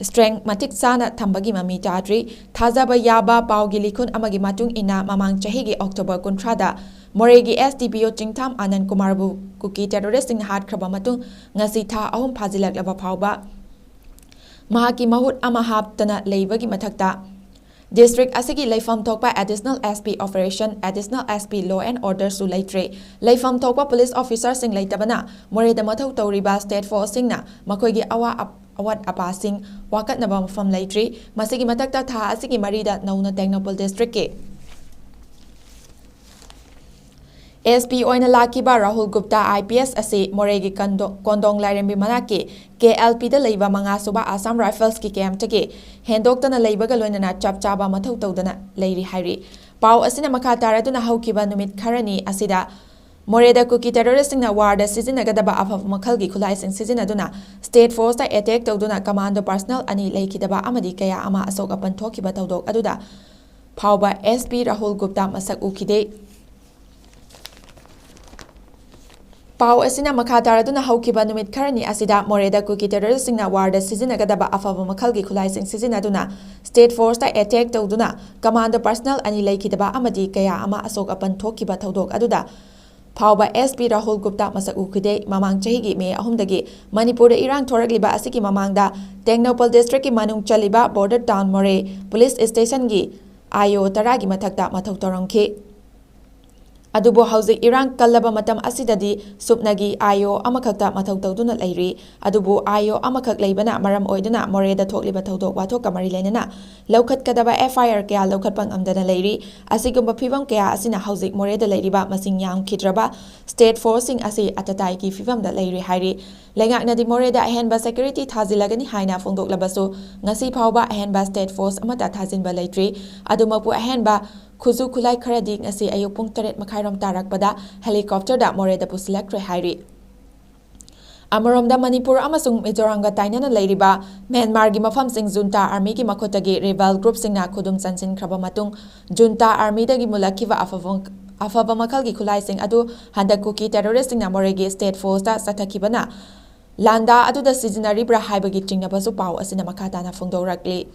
strength ꯃꯇꯤꯛ ꯆꯥꯅ ꯊꯝꯕꯒꯤ ꯃꯃꯤ ꯇꯥꯗ꯭ꯔꯤ꯫ ꯊꯥꯖꯕ ꯌꯥꯕ ꯄꯥꯎꯒꯤ ꯂꯤꯈꯨꯟ ꯑꯃꯒꯤ ꯃꯇꯨꯡ ꯏꯟꯅ, ꯃꯃꯥꯡ ꯆꯍꯤꯒꯤ October ꯀꯨꯟꯊ꯭ꯔꯥꯗ ꯃꯣꯔꯦꯒꯤ S D P O ꯆꯤꯡꯊꯥꯝ ꯑꯅꯟ ꯀꯨꯃꯥꯔꯕꯨ ꯀꯨꯀꯤ terroristꯁꯤꯡꯅ ꯍꯥꯠꯈ꯭ꯔꯕ ꯃꯇꯨꯡ, ꯉꯁꯤ ꯊꯥ ꯑꯍꯨꯝ ꯐꯥꯖꯤꯜꯂꯛꯂꯕ ꯐꯥꯎꯕ ꯃꯍꯥꯛꯀꯤ ꯃꯍꯨꯠ ꯑꯃ ꯍꯥꯞꯇꯅ ꯂꯩꯕꯒꯤ ꯃꯊꯛꯇ, district ꯑꯁꯤꯒꯤ ꯂꯩꯐꯝ ꯊꯣꯛꯄ Additional S P Operation, Additional S P Law and Orderꯁꯨ ꯂꯩꯇ꯭ꯔꯦ꯫ ꯂꯩꯐꯝ ꯊꯣꯛꯄ police officerꯁꯤꯡ ꯂꯩꯇꯕꯅ ꯃꯣꯔꯦꯗ ꯃꯊꯧ ꯇꯧꯔꯤꯕ state forceꯁꯤꯡꯅ ꯃꯈꯣꯏꯒꯤ ꯑꯋꯥ ꯑꯞ-, ꯑꯋꯥꯠ ꯑꯄꯥꯁꯤꯡ ꯋꯥꯀꯠꯅꯕ ꯃꯐꯝ ꯂꯩꯇ꯭ꯔꯤ꯫ ꯃꯁꯤꯒꯤ ꯃꯊꯛꯇ, ꯊꯥ ꯑꯁꯤꯒꯤ ꯃꯔꯤꯗ ꯅꯧꯅ ꯇꯦꯡꯅꯧꯄꯜ districtꯀꯤ S P ꯑꯣꯏꯅ ꯂꯥꯛꯈꯤꯕ Rahul Gupta I P S ꯑꯁꯤ ꯃꯣꯔꯦꯒꯤ ꯀꯟꯗꯣ-, ꯀꯣꯟꯗꯣꯡ ꯂꯥꯏꯔꯦꯝꯕꯤ ꯃꯅꯥꯛꯀꯤ K L Pꯗ ꯂꯩꯕ ꯃꯉꯥ ꯁꯨꯕ Assam Riflesꯀꯤ campꯇꯒꯤ ꯍꯦꯟꯗꯣꯛꯇꯅ ꯂꯩꯕꯒ ꯂꯣꯏꯅꯅ ꯆꯞ ꯆꯥꯕ ꯃꯊꯧ ꯇꯧꯗꯅ ꯂꯩꯔꯤ ꯍꯥꯏꯔꯤ꯫ ꯄꯥꯎ ꯑꯁꯤꯅ ꯃꯈꯥ ꯇꯥꯔꯗꯨꯅ, ꯍꯧꯈꯤꯕ ꯅꯨꯃꯤꯠ ꯈꯔꯅꯤ ꯑꯁꯤꯗ ꯃꯣꯔꯦꯗ ꯀꯨꯀꯤ terroristꯁꯤꯡꯅ warꯗ ꯁꯤꯖꯤꯟꯅꯒꯗꯕ ꯑꯐꯕ ꯃꯈꯜꯒꯤ ꯈꯨꯠꯂꯥꯏꯁꯤꯡ ꯁꯤꯖꯤꯟꯅꯗꯨꯅ state forceꯇ attack ꯇꯧꯗꯨꯅ commando personnel ꯑꯅꯤ ꯂꯩꯈꯤꯗꯕ ꯑꯃꯗꯤ ꯀꯌꯥ ꯑꯃ ꯑꯁꯣꯛ ꯑꯄꯟ ꯊꯣꯛꯈꯤꯕ ꯊꯧꯗꯣꯛ ꯑꯗꯨꯗ ꯐꯥꯎꯕ S P ꯔꯥꯍꯨꯜ ꯒꯨꯞꯇꯥ ꯃꯁꯛ ꯎꯈꯤꯗꯦ꯫ ꯄꯥꯎ ꯑꯁꯤꯅ ꯃꯈꯥ ꯇꯥꯔꯗꯨꯅ, ꯍꯧꯈꯤꯕ ꯅꯨꯃꯤꯠ ꯈꯔꯅꯤ ꯑꯁꯤꯗ ꯃꯣꯔꯦꯗ ꯀꯨꯀꯤ terroristꯁꯤꯡꯅ warꯗ ꯁꯤꯖꯤꯟꯅꯒꯗꯕ ꯑꯐꯕ ꯃꯈꯜꯒꯤ ꯈꯨꯠꯂꯥꯏꯁꯤꯡ ꯁꯤꯖꯤꯟꯅꯗꯨꯅ state forceꯇ attack ꯇꯧꯗꯨꯅ commando personnel ꯑꯅꯤ ꯂꯩꯈꯤꯗꯕ ꯑꯃꯗꯤ ꯀꯌꯥ ꯑꯃ ꯑꯁꯣꯛ ꯑꯄꯟ ꯊꯣꯛꯈꯤꯕ ꯊꯧꯗꯣꯛ ꯑꯗꯨꯗ ꯐꯥꯎꯕ S P ꯔꯥꯍꯨꯜ ꯒꯨꯞꯇꯥ ꯃꯁꯛ ꯎꯈꯤꯗꯦ꯫ ꯃꯃꯥꯡ ꯆꯍꯤꯒꯤ May ꯑꯍꯨꯝꯗꯒꯤ ꯃꯅꯤꯄꯨꯔꯗ ꯏꯔꯥꯡ ꯊꯣꯔꯛꯂꯤꯕ ꯑꯁꯤꯒꯤ ꯃꯃꯥꯡꯗ ꯇꯦꯡꯅꯧꯄꯜ districtꯀꯤ ꯃꯅꯨꯡ ꯆꯜꯂꯤꯕ border town ꯃꯣꯔꯦ police stationꯒꯤ I O ꯇꯔꯥꯒꯤ ꯃꯊꯛꯇ ꯃꯊꯧ ꯇꯧꯔꯝꯈꯤ꯫ ꯑꯗꯨꯕꯨ ꯍꯧꯖꯤꯛ ꯏꯔꯥꯡ ꯀꯜꯂꯕ ꯃꯇꯝ ꯑꯁꯤꯗꯗꯤ ꯁꯨꯞꯅꯒꯤ I O ꯑꯃꯈꯛꯇ ꯃꯊꯧ ꯇꯧꯗꯨꯅ ꯂꯩꯔꯤ꯫ ꯑꯗꯨꯕꯨ I O ꯑꯃꯈꯛ ꯂꯩꯕꯅ ꯃꯔꯝ ꯑꯣꯏꯗꯨꯅ ꯃꯣꯔꯦꯗ ꯊꯣꯛꯂꯤꯕ ꯊꯧꯗꯣꯛ ꯋꯥꯊꯣꯛꯀ ꯃꯔꯤ ꯂꯩꯅꯅ ꯂꯧꯈꯠꯀꯗꯕ F I R ꯀꯌꯥ ꯂꯧꯈꯠꯄ ꯉꯝꯗꯅ ꯂꯩꯔꯤ꯫ ꯑꯁꯤꯒꯨꯝꯕ ꯐꯤꯚꯝ ꯀꯌꯥ ꯑꯁꯤꯅ ꯍꯧꯖꯤꯛ ꯃꯣꯔꯦꯗ ꯂꯩꯔꯤꯕ ꯃꯁꯤꯡ ꯌꯥꯝꯈꯤꯗ꯭ꯔꯕ state forceꯁꯤꯡ ꯑꯁꯤ ꯑꯇꯇꯥꯏꯒꯤ ꯐꯤꯚꯝꯗ ꯂꯩꯔꯤ ꯍꯥꯏꯔꯤ꯫ ꯂꯩꯉꯥꯛꯅꯗꯤ ꯃꯣꯔꯦꯗ ꯑꯍꯦꯟꯕ security ꯊꯥꯖꯤꯜꯂꯒꯅꯤ ꯍꯥꯏꯅ ꯐꯣꯡꯗꯣꯛꯂꯕꯁꯨ, ꯉꯁꯤ ꯐꯥꯎꯕ ꯑꯍꯦꯟꯕ state force ꯑꯃꯠꯇ ꯊꯥꯖꯤꯟꯕ ꯂꯩꯇ꯭ꯔꯤ꯫ ꯑꯗꯨꯃꯛꯄꯨ, ꯑꯍꯦꯟꯕ ꯈꯨꯠꯁꯨ ꯈꯨꯠꯂꯥꯏ ꯈꯔꯗꯤ ꯉꯁꯤ ꯑꯌꯨꯛ ꯄꯨꯡ ꯇꯔꯦꯠ ꯃꯈꯥꯏꯔꯣꯝ ꯇꯥꯔꯛꯄꯗ helicopterꯗ ꯃꯣꯔꯦꯗ ꯄꯨꯁꯤꯜꯂꯛꯈ꯭ꯔꯦ ꯍꯥꯏꯔꯤ꯫ ꯑꯃꯔꯣꯝꯗ, ꯃꯅꯤꯄꯨꯔ ꯑꯃꯁꯨꯡ ꯃꯤꯖꯣꯔꯥꯝꯒ ꯇꯥꯏꯅꯅ ꯂꯩꯔꯤꯕ ꯃ꯭ꯌꯥꯟꯃꯥꯔꯒꯤ ꯃꯐꯝꯁꯤꯡ junta armyꯒꯤ ꯃꯈꯨꯠꯇꯒꯤ rebel groupꯁꯤꯡꯅ ꯈꯨꯗꯨꯝ ꯆꯟꯁꯤꯟꯈ꯭ꯔꯕ ꯃꯇꯨꯡ, junta armyꯗꯒꯤ ꯃꯨꯜꯂꯛꯈꯤꯕ ꯑꯐꯕ, ꯑꯐꯕ ꯃꯈꯜꯒꯤ ꯈꯨꯠꯂꯥꯏꯁꯤꯡ ꯑꯗꯨ ꯍꯟꯗꯛ ꯀꯨꯀꯤ terroristꯁꯤꯡꯅ ꯃꯣꯔꯦꯒꯤ state forceꯇ ꯆꯠꯊꯈꯤꯕꯅ ꯂꯥꯟꯗꯥ ꯑꯗꯨꯗ ꯁꯤꯖꯤꯟꯅꯔꯤꯕ꯭ꯔꯥ ꯍꯥꯏꯕꯒꯤ ꯆꯤꯡꯅꯕꯁꯨ ꯄꯥꯎ ꯑꯁꯤꯅ ꯃꯈꯥ ꯇꯥꯅ ꯐꯣꯡꯗꯣꯔꯛꯂꯤ꯫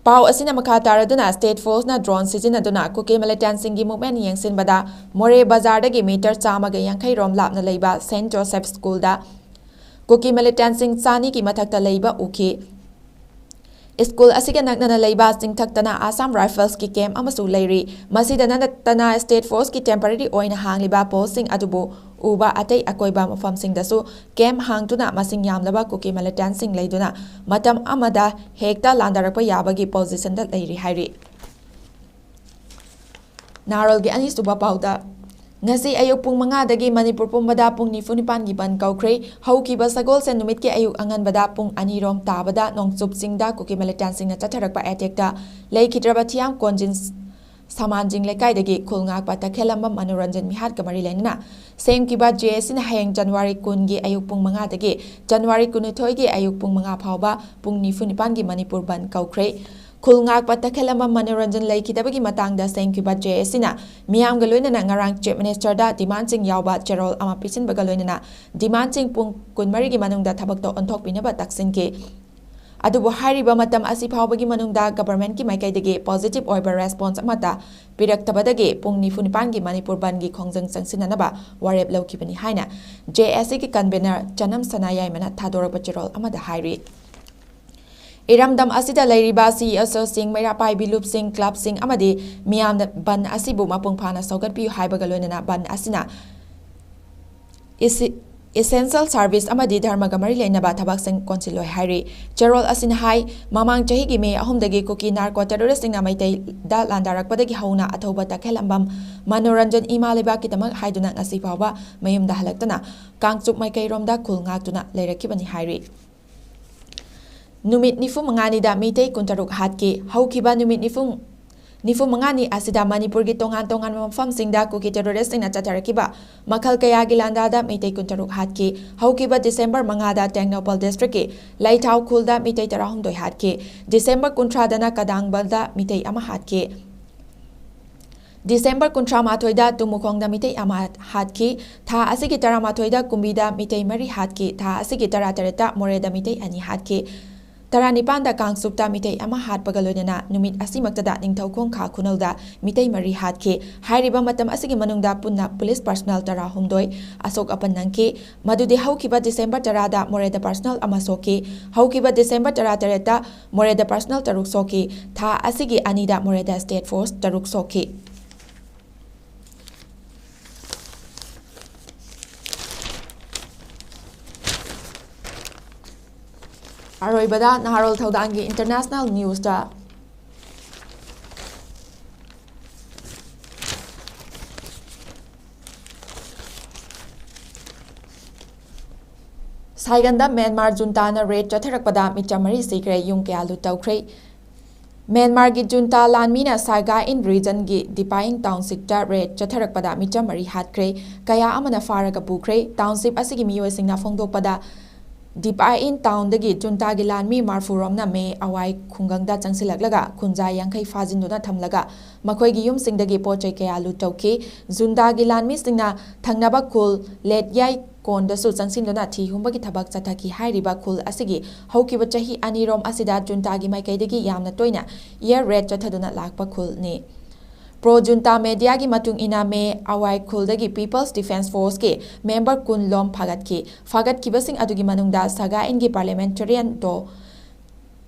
ꯄꯥꯎ ꯑꯁꯤꯅ ꯃꯈꯥ ꯇꯥꯔꯗꯨꯅ, state force ꯅ drone ꯁꯤꯖꯤꯟꯅꯗꯨꯅ ꯀꯨꯀꯤ militant ꯁꯤꯡꯒꯤ movement ꯌꯦꯡꯁꯤꯟꯕꯗ ꯃꯣꯔꯦ ꯕꯖꯥꯔꯗꯒꯤ meter ꯆꯥꯝꯃꯒ ꯌꯥꯡꯈꯩ ꯔꯣꯝ ꯂꯥꯞꯅ ꯂꯩꯕ Saint Joseph School ꯗ ꯀꯨꯀꯤ militant ꯁꯤꯡ ꯆꯅꯤꯒꯤ ꯃꯊꯛꯇ ꯂꯩꯕ ꯎꯈꯤ꯫ School ꯑꯁꯤꯒ ꯅꯛꯅꯅ ꯂꯩꯕ ꯆꯤꯡꯊꯛꯇꯅ Assam Rifles ꯀꯤ camp ꯑꯃꯁꯨ ꯂꯩꯔꯤ꯫ ꯃꯁꯤꯗ ꯅꯠꯇꯅ state force ꯀꯤ temporary ꯑꯣꯏꯅ ꯍꯥꯡꯂꯤꯕ post ꯁꯤꯡ ꯑꯗꯨꯕꯨ ꯎꯕ ꯑꯇꯩ ꯑꯀꯣꯏꯕ ꯃꯐꯝꯁꯤꯡꯗꯁꯨ camp ꯍꯥꯡꯗꯨꯅ ꯃꯁꯤꯡ ꯌꯥꯝꯂꯕ ꯀꯨꯀꯤ militant ꯁꯤꯡ ꯂꯩꯗꯨꯅ ꯃꯇꯝ ꯑꯃꯗ ꯍꯦꯛꯇ ꯂꯥꯟꯗꯥꯔꯛꯄ ꯌꯥꯕꯒꯤ position ꯗ ꯂꯩꯔꯤ ꯍꯥꯏꯔꯤ꯫ ꯅꯥꯔꯣꯜꯒꯤ ꯑꯅꯤꯁꯨꯕ ꯄꯥꯎꯗ, ꯉꯁꯤ ꯑꯌꯨꯛ ꯄꯨꯡ ꯃꯉꯥꯗꯒꯤ ꯃꯅꯤꯄꯨꯔ ꯄꯨꯝꯕꯗ ꯄꯨꯡ ꯅꯤꯐꯨ ꯅꯤꯄꯥꯟꯒꯤ ꯕꯟ ꯀꯧꯈ꯭ꯔꯦ꯫ ꯍꯧꯈꯤꯕ ꯁꯒꯣꯜꯁꯦꯟ ꯅꯨꯃꯤꯠꯀꯤ ꯑꯑꯌꯨꯛ ꯑꯉꯟꯕꯗ ꯄꯨꯡ ꯑꯅꯤ ꯔꯣꯝ ꯇꯥꯕꯗ ꯅꯣꯡꯆꯨꯞ ꯆꯤꯡꯗ ꯀꯨꯀꯤ militant ꯁꯤꯡꯅ ꯆꯠꯊꯔꯛꯄ attack ꯇ ꯂꯩꯈꯤꯗ꯭ꯔꯕ ꯊꯤꯌꯥꯝ ꯀꯣꯟꯖꯤꯟ ꯁꯃꯥꯟꯖꯤꯡ ꯂꯩꯀꯥꯏꯗꯒꯤ ꯈꯨꯜ ꯉꯥꯛꯄ ꯇꯈꯦꯜꯂꯝꯕꯝ ꯃꯅꯣꯔꯟꯖꯟ ꯃꯤꯍꯥꯠꯀ ꯃꯔꯤ ꯂꯩꯅꯅ ꯁꯦꯝꯈꯤꯕ J A C ꯅ ꯍꯌꯦꯡ January ꯀꯨꯟꯒꯤ ꯑꯌꯨꯛ ꯄꯨꯡ ꯃꯉꯥꯗꯒꯤ January ꯀꯨꯟꯅꯤꯊꯣꯏꯒꯤ ꯑꯌꯨꯛ ꯄꯨꯡ ꯃꯉꯥ ꯐꯥꯎꯕ ꯄꯨꯡ ꯅꯤꯐꯨ ꯅꯤꯄꯥꯟꯒꯤ ꯃꯅꯤꯄꯨꯔ ꯕꯟ ꯀꯧꯈ꯭ꯔꯦ꯫ ꯈꯨꯜ ꯉꯥꯛꯄ ꯇꯈꯦꯜꯂꯝꯕꯝ ꯃꯅꯣꯔꯟꯖꯟ ꯂꯩꯈꯤꯗꯕꯒꯤ ꯃꯇꯥꯡꯗ ꯁꯦꯝꯈꯤꯕ J A C ꯅ ꯃꯤꯌꯥꯝꯒ ꯂꯣꯏꯅꯅ ꯉꯔꯥꯡ Chief Minister ꯗ demand ꯁꯤꯡ ꯌꯥꯎꯕ ꯆꯦꯔꯣꯜ ꯑꯃ ꯄꯤꯁꯤꯟꯕꯒ ꯂꯣꯏꯅꯅ demand ꯁꯤꯡ ꯄꯨꯡ ꯀꯨꯟꯃꯔꯤꯒꯤ ꯃꯅꯨꯡꯗ ꯊꯕꯛꯇ ꯑꯣꯟꯊꯣꯛꯄꯤꯅꯕ ꯇꯛꯁꯤꯟꯈꯤ꯫ ꯑꯗꯨꯕꯨ ꯍꯥꯏꯔꯤꯕ ꯃꯇꯝ ꯑꯁꯤ ꯐꯥꯎꯕꯒꯤ ꯃꯅꯨꯡꯗ government ꯀꯤ ꯃꯥꯏꯀꯩꯗꯒꯤ positive ꯑꯣꯏꯕ response ꯑꯃꯠꯇ ꯄꯤꯔꯛꯇꯕꯗꯒꯤ ꯄꯨꯡ ꯅꯤꯐꯨ ꯅꯤꯄꯥꯟꯒꯤ ꯃꯅꯤꯄꯨꯔ ꯕꯟꯒꯤ ꯈꯣꯡꯖꯪ ꯆꯪꯁꯤꯟꯅꯅꯕ ꯋꯥꯔꯦꯞ ꯂꯧꯈꯤꯕꯅꯤ ꯍꯥꯏꯅ J A C ꯒꯤ convener ꯆꯅꯝ ꯁꯅꯥꯌꯥꯏꯃꯅ ꯊꯥꯗꯣꯔꯛꯄ ꯆꯦꯔꯣꯜ ꯑꯃꯗ ꯍꯥꯏꯔꯤ꯫ ꯏꯔꯝꯗꯝ ꯑꯁꯤꯗ ꯂꯩꯔꯤꯕ C S O ꯁꯤꯡ, ꯃꯩꯔꯥ ꯄꯥꯏꯕꯤ ꯂꯨꯞꯁꯤꯡ, club ꯁꯤꯡ ꯑꯃꯗꯤ ꯃꯤꯌꯥꯝꯅ ꯕꯟ ꯑꯁꯤꯕꯨ ꯃꯄꯨꯡ ꯐꯥꯅ ꯁꯧꯒꯠꯄꯤꯌꯨ ꯍꯥꯏꯕꯒ ꯂꯣꯏꯅꯅ ꯕꯟ ꯑꯁꯤꯅ ꯏꯁꯤ-, essential service ꯑꯃꯗꯤ ꯙꯔꯃꯒ ꯃꯔꯤ ꯂꯩꯅꯕ ꯊꯕꯛꯁꯤꯡ ꯀꯣꯟꯁꯤꯜꯂꯣꯏ ꯍꯥꯏꯔꯤ꯫ ꯆꯦꯔꯣꯜ ꯑꯁꯤꯅ ꯍꯥꯏ, ꯃꯃꯥꯡ ꯆꯍꯤꯒꯤ May ꯑꯍꯨꯝꯗꯒꯤ ꯀꯨꯀꯤ narco terrorist ꯁꯤꯡꯅ ꯃꯩꯇꯩꯗ ꯂꯥꯟꯗꯥꯔꯛꯄꯗꯒꯤ ꯍꯧꯅ ꯑꯊꯧꯕ ꯇꯈꯦꯜꯂꯝꯕꯝ ꯃꯅꯣꯔꯟꯖꯟ ꯏꯃꯥ ꯂꯩꯕꯥꯛꯀꯤꯗꯃꯛ ꯍꯥꯏꯗꯨꯅ ꯉꯁꯤ ꯐꯥꯎꯕ ꯃꯌꯨꯝꯗ ꯍꯜꯂꯛꯇꯅ ꯀꯥꯡꯆꯨꯞ ꯃꯥꯏꯀꯩꯔꯣꯝꯗ ꯈꯨꯜ ꯉꯥꯛꯇꯨꯅ ꯂꯩꯔꯛꯈꯤꯕꯅꯤ ꯍꯥꯏꯔꯤ꯫ ꯅꯨꯃꯤꯠ ꯅꯤꯐꯨ ꯃꯉꯥꯅꯤꯗ ꯃꯤꯇꯩ ꯀꯨꯟꯇꯔꯨꯛ ꯍꯥꯠꯈꯤ꯫ ꯍꯧꯈꯤꯕ ꯅꯨꯃꯤꯠ ꯅꯤꯐꯨ, ꯅꯤꯐꯨ ꯃꯉꯥꯅꯤ ꯑꯁꯤꯗ ꯃꯅꯤꯄꯨꯔꯒꯤ ꯇꯣꯉꯥꯟ ꯇꯣꯉꯥꯟꯕ ꯃꯐꯝꯁꯤꯡꯗ ꯀꯨꯀꯤ terrorist ꯁꯤꯡꯅ ꯆꯠꯊꯔꯛꯈꯤꯕ ꯃꯈꯜ ꯀꯌꯥꯒꯤ ꯂꯥꯟꯗꯥꯗ ꯃꯤꯇꯩ ꯀꯨꯟꯇꯔꯨꯛ ꯍꯥꯠꯈꯤ꯫ ꯍꯧꯈꯤꯕ December ꯃꯉꯥꯗ ꯇꯦꯡꯅꯧꯄꯜ district ꯀꯤ ꯂꯩꯊꯥꯎ ꯈꯨꯜꯗ ꯃꯤꯇꯩ ꯇꯔꯥꯍꯨꯝꯗꯣꯏ ꯍꯥꯠꯈꯤ꯫ December ꯀꯨꯟꯊ꯭ꯔꯥꯗꯅ ꯀꯗꯥꯡꯕꯜꯗ ꯃꯤꯇꯩ ꯑꯃ ꯍꯥꯠꯈꯤ꯫ ꯗꯤꯁꯦꯝꯕꯔ ꯀꯨꯟꯊ꯭ꯔꯥ ꯃꯥꯊꯣꯏꯗ ꯇꯨꯃꯨꯈꯣꯡꯗ ꯃꯤꯇꯩ ꯑꯃ ꯍꯥꯠꯈꯤ꯫ ꯊꯥ ꯑꯁꯤꯒꯤ ꯇꯔꯥꯃꯥꯊꯣꯏꯗ ꯀꯨꯝꯕꯤꯗ ꯃꯤꯇꯩ ꯃꯔꯤ ꯍꯥꯠꯈꯤ꯫ ꯊꯥ ꯑꯁꯤꯒꯤ ꯇꯔꯥꯇꯔꯦꯠꯇ ꯃꯣꯔꯦꯗ ꯃꯤꯇꯩ ꯑꯅꯤ ꯍꯥꯠꯈꯤ꯫ ꯇꯔꯥꯅꯤꯄꯥꯟꯗ ꯀꯥꯡꯆꯨꯞꯇ ꯃꯤꯇꯩ ꯑꯃ ꯍꯥꯠꯄꯒ ꯂꯣꯏꯅꯅ ꯅꯨꯃꯤꯠ ꯑꯁꯤꯃꯛꯇꯗ ꯅꯤꯡꯊꯧꯈꯣꯡ ꯈꯥ ꯈꯨꯅꯧꯗ ꯃꯤꯇꯩ ꯃꯔꯤ ꯍꯥꯠꯈꯤ꯫ ꯍꯥꯏꯔꯤꯕ ꯃꯇꯝ ꯑꯁꯤꯒꯤ ꯃꯅꯨꯡꯗ ꯄꯨꯟꯅ ꯄꯨꯂꯤꯁ ꯄꯔꯁꯅꯦꯜ ꯇꯔꯥꯍꯨꯝꯗꯣꯏ ꯑꯁꯣꯛ ꯑꯄꯟ ꯅꯪꯈꯤ꯫ ꯃꯗꯨꯗꯤ ꯍꯧꯈꯤꯕ ꯗꯤꯁꯦꯝꯕꯔ ꯇꯔꯥꯗ ꯃꯣꯔꯦꯗ ꯄꯔꯁꯅꯦꯜ ꯑꯃ ꯁꯣꯛꯈꯤ꯫ ꯍꯧꯈꯤꯕ ꯗꯤꯁꯦꯝꯕꯔ ꯇꯔꯥꯇꯔꯦꯠꯇ ꯃꯣꯔꯦꯗ ꯄꯔꯁꯅꯦꯜ ꯇꯔꯨꯛ ꯁꯣꯛꯈꯤ꯫ ꯊꯥ ꯑꯁꯤꯒꯤ ꯑꯅꯤꯗ ꯃꯣꯔꯦꯗ ꯁ꯭ꯇꯦꯠ ꯐꯣꯔꯁ ꯇꯔꯨꯛ ꯁꯣꯛꯈꯤ꯫ ꯑꯔꯣꯏꯕꯗ ꯅꯍꯥꯔꯣꯜ ꯊꯧꯗꯥꯡꯒꯤ ꯏꯟꯇꯔꯅꯦꯁꯅꯦꯜ ꯅ꯭ꯌꯨꯁꯇ꯫ ꯁꯥꯏꯒꯟꯗ ꯃ꯭ꯌꯥꯟꯃꯥꯔ ꯖꯨꯟꯇꯥꯅ ꯔꯦꯗ ꯆꯠꯊꯔꯛꯄꯗ ꯃꯤꯆꯝ ꯃꯔꯤ ꯁꯤꯈ꯭ꯔꯦ, ꯌꯨꯝ ꯀꯌꯥ ꯂꯨꯠ ꯇꯧꯈ꯭ꯔꯦ꯫ ꯃ꯭ꯌꯥꯟꯃꯥꯔꯒꯤ ꯖꯨꯟꯇꯥ ꯂꯥꯟꯃꯤꯅ ꯁꯥꯒꯥꯏꯟ ꯔꯤꯖꯟꯒꯤ ꯗꯤꯄꯥꯏꯟ ꯇꯥꯎꯟꯁꯤꯞꯇ ꯔꯦꯗ ꯆꯠꯊꯔꯛꯄꯗ ꯃꯤꯆꯝ ꯃꯔꯤ ꯍꯥꯠꯈ꯭ꯔꯦ, ꯀꯌꯥ ꯑꯃꯅ ꯐꯥꯔꯒ ꯄꯨꯈ꯭ꯔꯦ꯫ ꯇꯥꯎꯟꯁꯤꯞ ꯑꯁꯤꯒꯤ ꯃꯤꯑꯣꯏꯁꯤꯡꯅ ꯐꯣꯡꯗꯣꯛꯄꯗ, ꯗꯤꯄꯥꯏꯟ ꯇꯥꯎꯟꯗꯒꯤ ꯖꯨꯟꯇꯥꯒꯤ ꯂꯥꯟꯃꯤ ꯃꯔꯐꯨ ꯔꯣꯝꯅ ꯃꯦ ꯑꯋꯥꯏ ꯈꯨꯡꯒꯪꯗ ꯆꯪꯁꯤꯜꯂꯛꯂꯒ ꯈꯨꯟꯖꯥ ꯌꯥꯡꯈꯩ ꯐꯥꯖꯤꯟꯗꯨꯅ ꯊꯝꯂꯒ ꯃꯈꯣꯏꯒꯤ ꯌꯨꯝꯁꯤꯡꯗꯒꯤ ꯄꯣꯠ ꯆꯩ ꯀꯌꯥ ꯂꯨꯠ ꯇꯧꯈꯤ꯫ ꯖꯨꯟꯇꯥꯒꯤ ꯂꯥꯟꯃꯤꯁꯤꯡꯅ ꯊꯪꯅꯕ ꯈꯨꯜ ꯂꯦꯠꯌꯥꯏ ꯀꯣꯟꯗꯁꯨ ꯆꯪꯁꯤꯟꯗꯨꯅ ꯊꯤ ꯍꯨꯝꯕꯒꯤ ꯊꯕꯛ ꯆꯠꯊꯈꯤ꯫ ꯍꯥꯏꯔꯤꯕ ꯈꯨꯜ ꯑꯁꯤꯒꯤ ꯍꯧꯈꯤꯕ ꯆꯍꯤ ꯑꯅꯤꯔꯣꯝ ꯑꯁꯤꯗ ꯖꯨꯟꯇꯥꯒꯤ ꯃꯥꯏꯀꯩꯗꯒꯤ ꯌꯥꯝꯅ ꯇꯣꯏꯅ ꯑꯦꯌꯔ ꯔꯦꯗ ꯆꯠꯊꯗꯨꯅ ꯂꯥꯛꯄ ꯈꯨꯜꯅꯤ꯫ ꯄ꯭ꯔꯣ ꯖꯨꯟꯇꯥ ꯃꯦꯗꯤꯌꯥꯒꯤ ꯃꯇꯨꯡ ꯏꯟꯅ, ꯃꯦ ꯑꯋꯥꯏ ꯈꯨꯜꯗꯒꯤ ꯄꯤꯄꯜꯁ ꯗꯤꯐꯦꯟꯁ ꯐꯣꯔꯁꯀꯤ ꯃꯦꯝꯕꯔ ꯀꯨꯟ ꯂꯣꯝ ꯐꯥꯒꯠꯈꯤ꯫ ꯐꯥꯒꯠꯈꯤꯕꯁꯤꯡ ꯑꯗꯨꯒꯤ ꯃꯅꯨꯡꯗ ꯁꯒꯥꯏꯟꯒꯤ ꯄꯥꯔꯂꯤꯌꯥꯃꯦꯟꯇꯔꯤꯌꯟ ꯗꯣ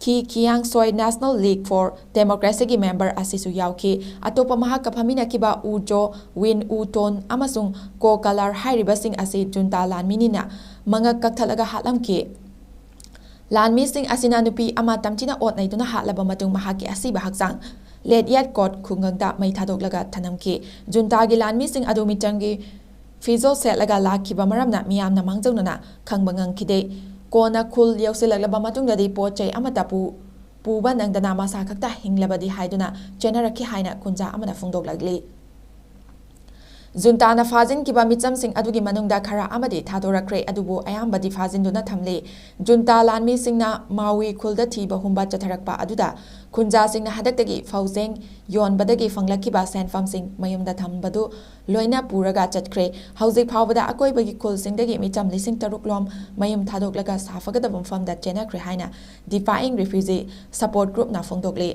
ꯈꯤ ꯈꯤꯌꯥꯡ ꯁꯣꯏ ꯅꯦꯁꯅꯦꯜ ꯂꯤꯒ ꯐꯣꯔ ꯗꯦꯃꯣꯀ꯭ꯔꯦꯁꯤꯒꯤ ꯃꯦꯝꯕꯔ ꯑꯁꯤꯁꯨ ꯌꯥꯎꯈꯤ꯫ ꯑꯇꯣꯞꯄ ꯃꯍꯥꯛꯀ ꯐꯝꯃꯤꯟꯅꯈꯤꯕ ꯎ ꯖꯣ, ꯋꯤꯟ ꯎ ꯇꯣꯟ ꯑꯃꯁꯨꯡ ꯀꯣ ꯀꯂꯔ ꯍꯥꯏꯔꯤꯕꯁꯤꯡ ꯑꯁꯤ ꯖꯨꯟꯇꯥ ꯂꯥꯟꯃꯤꯅꯤꯅ ꯃꯉꯛ ꯀꯛꯊꯠꯂꯒ ꯍꯥꯠꯂꯝꯈꯤ꯫ ꯂꯥꯟꯃꯤꯁꯤꯡ ꯑꯁꯤꯅ ꯅꯨꯄꯤ ꯑꯃ ꯇꯝꯊꯤꯅ ꯑꯣꯠ ꯅꯩꯗꯨꯅ ꯍꯥꯠꯂꯕ ꯃꯇꯨꯡ ꯃꯍꯥꯛꯀꯤ ꯑꯁꯤꯕ ꯍꯛꯆꯥꯡ ꯂꯦꯠꯌꯥꯠ ꯀꯣꯠ ꯈꯨꯡꯒꯪꯗ ꯃꯩ ꯊꯥꯗꯣꯛꯂꯒ ꯊꯅꯝꯈꯤ꯫ ꯖꯨꯟꯇꯥꯒꯤ ꯂꯥꯟꯃꯤꯁꯤꯡ ꯑꯗꯨ ꯃꯤꯆꯝꯒꯤ ꯐꯤꯖꯣꯜ ꯁꯦꯠꯂꯒ ꯂꯥꯛꯈꯤꯕ ꯃꯔꯝꯅ ꯃꯤꯌꯥꯝꯅ ꯃꯥꯡꯖꯧꯅꯅ ꯈꯪꯕ ꯉꯝꯈꯤꯗꯦ꯫ ꯀꯣꯟꯅ ꯈꯨꯜ ꯌꯧꯁꯤꯜꯂꯛꯂꯕ ꯃꯇꯨꯡꯗꯗꯤ ꯄꯣꯠ ꯆꯩ ꯑꯃꯠꯇ ꯄꯨ-, ꯄꯨꯕ ꯅꯪꯗꯅ ꯃꯁꯥ ꯈꯛꯇ ꯍꯤꯡꯂꯕꯗꯤ ꯍꯥꯏꯗꯨꯅ ꯆꯦꯟꯅꯔꯛꯈꯤ ꯍꯥꯏꯅ ꯈꯨꯟꯖꯥ ꯑꯃꯅ ꯐꯣꯡꯗꯣꯛꯂꯛꯂꯤ꯫ ꯖꯨꯟꯇꯥꯅ ꯐꯥꯖꯤꯟꯈꯤꯕ ꯃꯤꯆꯝꯁꯤꯡ ꯑꯗꯨꯒꯤ ꯃꯅꯨꯡꯗ ꯈꯔ ꯑꯃꯗꯤ ꯊꯥꯗꯣꯔꯛꯈ꯭ꯔꯦ, ꯑꯗꯨꯕꯨ ꯑꯌꯥꯝꯕꯗꯤ ꯐꯥꯖꯤꯟꯗꯨꯅ ꯊꯝꯂꯤ꯫ ꯖꯨꯟꯇꯥ ꯂꯥꯟꯃꯤꯁꯤꯡꯅ ꯃꯥꯋꯤ ꯈꯨꯜꯗ ꯊꯤꯕ ꯍꯨꯝꯕ ꯆꯠꯊꯔꯛꯄ ꯑꯗꯨꯗ ꯈꯨꯟꯖꯥꯁꯤꯡꯅ ꯍꯟꯗꯛꯇꯒꯤ ꯐꯧꯖꯦꯡ ꯌꯣꯟꯕꯗꯒꯤ ꯐꯪꯂꯛꯈꯤꯕ ꯁꯦꯟꯐꯝꯁꯤꯡ ꯃꯌꯨꯝꯗ ꯊꯝꯕꯗꯨ ꯂꯣꯏꯅ ꯄꯨꯔꯒ ꯆꯠꯈ꯭ꯔꯦ꯫ ꯍꯧꯖꯤꯛ ꯐꯥꯎꯕꯗ ꯑꯀꯣꯏꯕꯒꯤ ꯈꯨꯜꯁꯤꯡꯗꯒꯤ ꯃꯤꯆꯝ ꯂꯤꯁꯤꯡ ꯇꯔꯨꯛ ꯂꯣꯝ ꯃꯌꯨꯝ ꯊꯥꯗꯣꯛꯂꯒ ꯁꯥꯐꯒꯗꯕ ꯃꯐꯝꯗ ꯆꯦꯟꯅꯈ꯭ꯔꯦ ꯍꯥꯏꯅ ꯗꯤꯄꯥꯏꯡ ꯔꯤꯐ꯭ꯌꯨꯖꯤ ꯁꯄꯣꯔꯠ ꯒ꯭ꯔꯨꯞꯅ ꯐꯣꯡꯗꯣꯛꯂꯤ꯫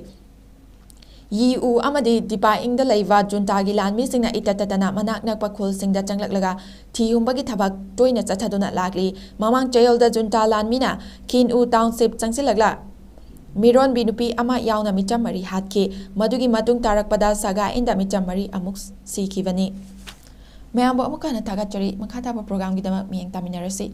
ꯌꯤ ꯎ ꯑꯃꯗꯤ ꯗꯤꯄꯥꯏꯡꯗ ꯂꯩꯕ ꯖꯨꯟꯇꯥꯒꯤ ꯂꯥꯟꯃꯤꯁꯤꯡꯅ ꯏꯇꯠ ꯇꯠꯇꯅ ꯃꯅꯥꯛ ꯅꯛꯄ ꯈꯨꯜꯁꯤꯡꯗ ꯆꯪꯂꯛꯂꯒ ꯊꯤ ꯍꯨꯝꯕꯒꯤ ꯊꯕꯛ ꯇꯣꯏꯅ ꯆꯠꯊꯗꯨꯅ ꯂꯥꯛꯂꯤ꯫ ꯃꯃꯥꯡ ꯆꯌꯣꯜꯗ ꯖꯨꯟꯇꯥ ꯂꯥꯟꯃꯤꯅ ꯈꯤꯟ ꯎ ꯇꯥꯎꯟꯁꯤꯞ ꯆꯪꯁꯤꯜꯂꯛꯂ ꯃꯤꯔꯣꯟꯕꯤ ꯅꯨꯄꯤ ꯑꯃ ꯌꯥꯎꯅ ꯃꯤꯆꯝ ꯃꯔꯤ ꯍꯥꯠꯈꯤ꯫ ꯃꯗꯨꯒꯤ ꯃꯇꯨꯡ ꯇꯥꯔꯛꯄꯗ ꯁꯒꯥꯏꯟꯗ ꯃꯤꯆꯝ ꯃꯔꯤ ꯑꯃꯨꯛ ꯁꯤꯈꯤꯕꯅꯤ꯫ ꯃꯌꯥꯝꯕꯨ ꯑꯃꯨꯛꯀ ꯍꯟꯅ ꯊꯥꯒꯠꯆꯔꯤ꯫ ꯃꯈꯥ ꯇꯥꯕ ꯄ꯭ꯔꯣꯒ꯭ꯔꯥꯝꯒꯤꯗꯃꯛ ꯃꯤꯠꯌꯦꯡ ꯇꯥꯃꯤꯟꯅꯔꯁꯤ꯫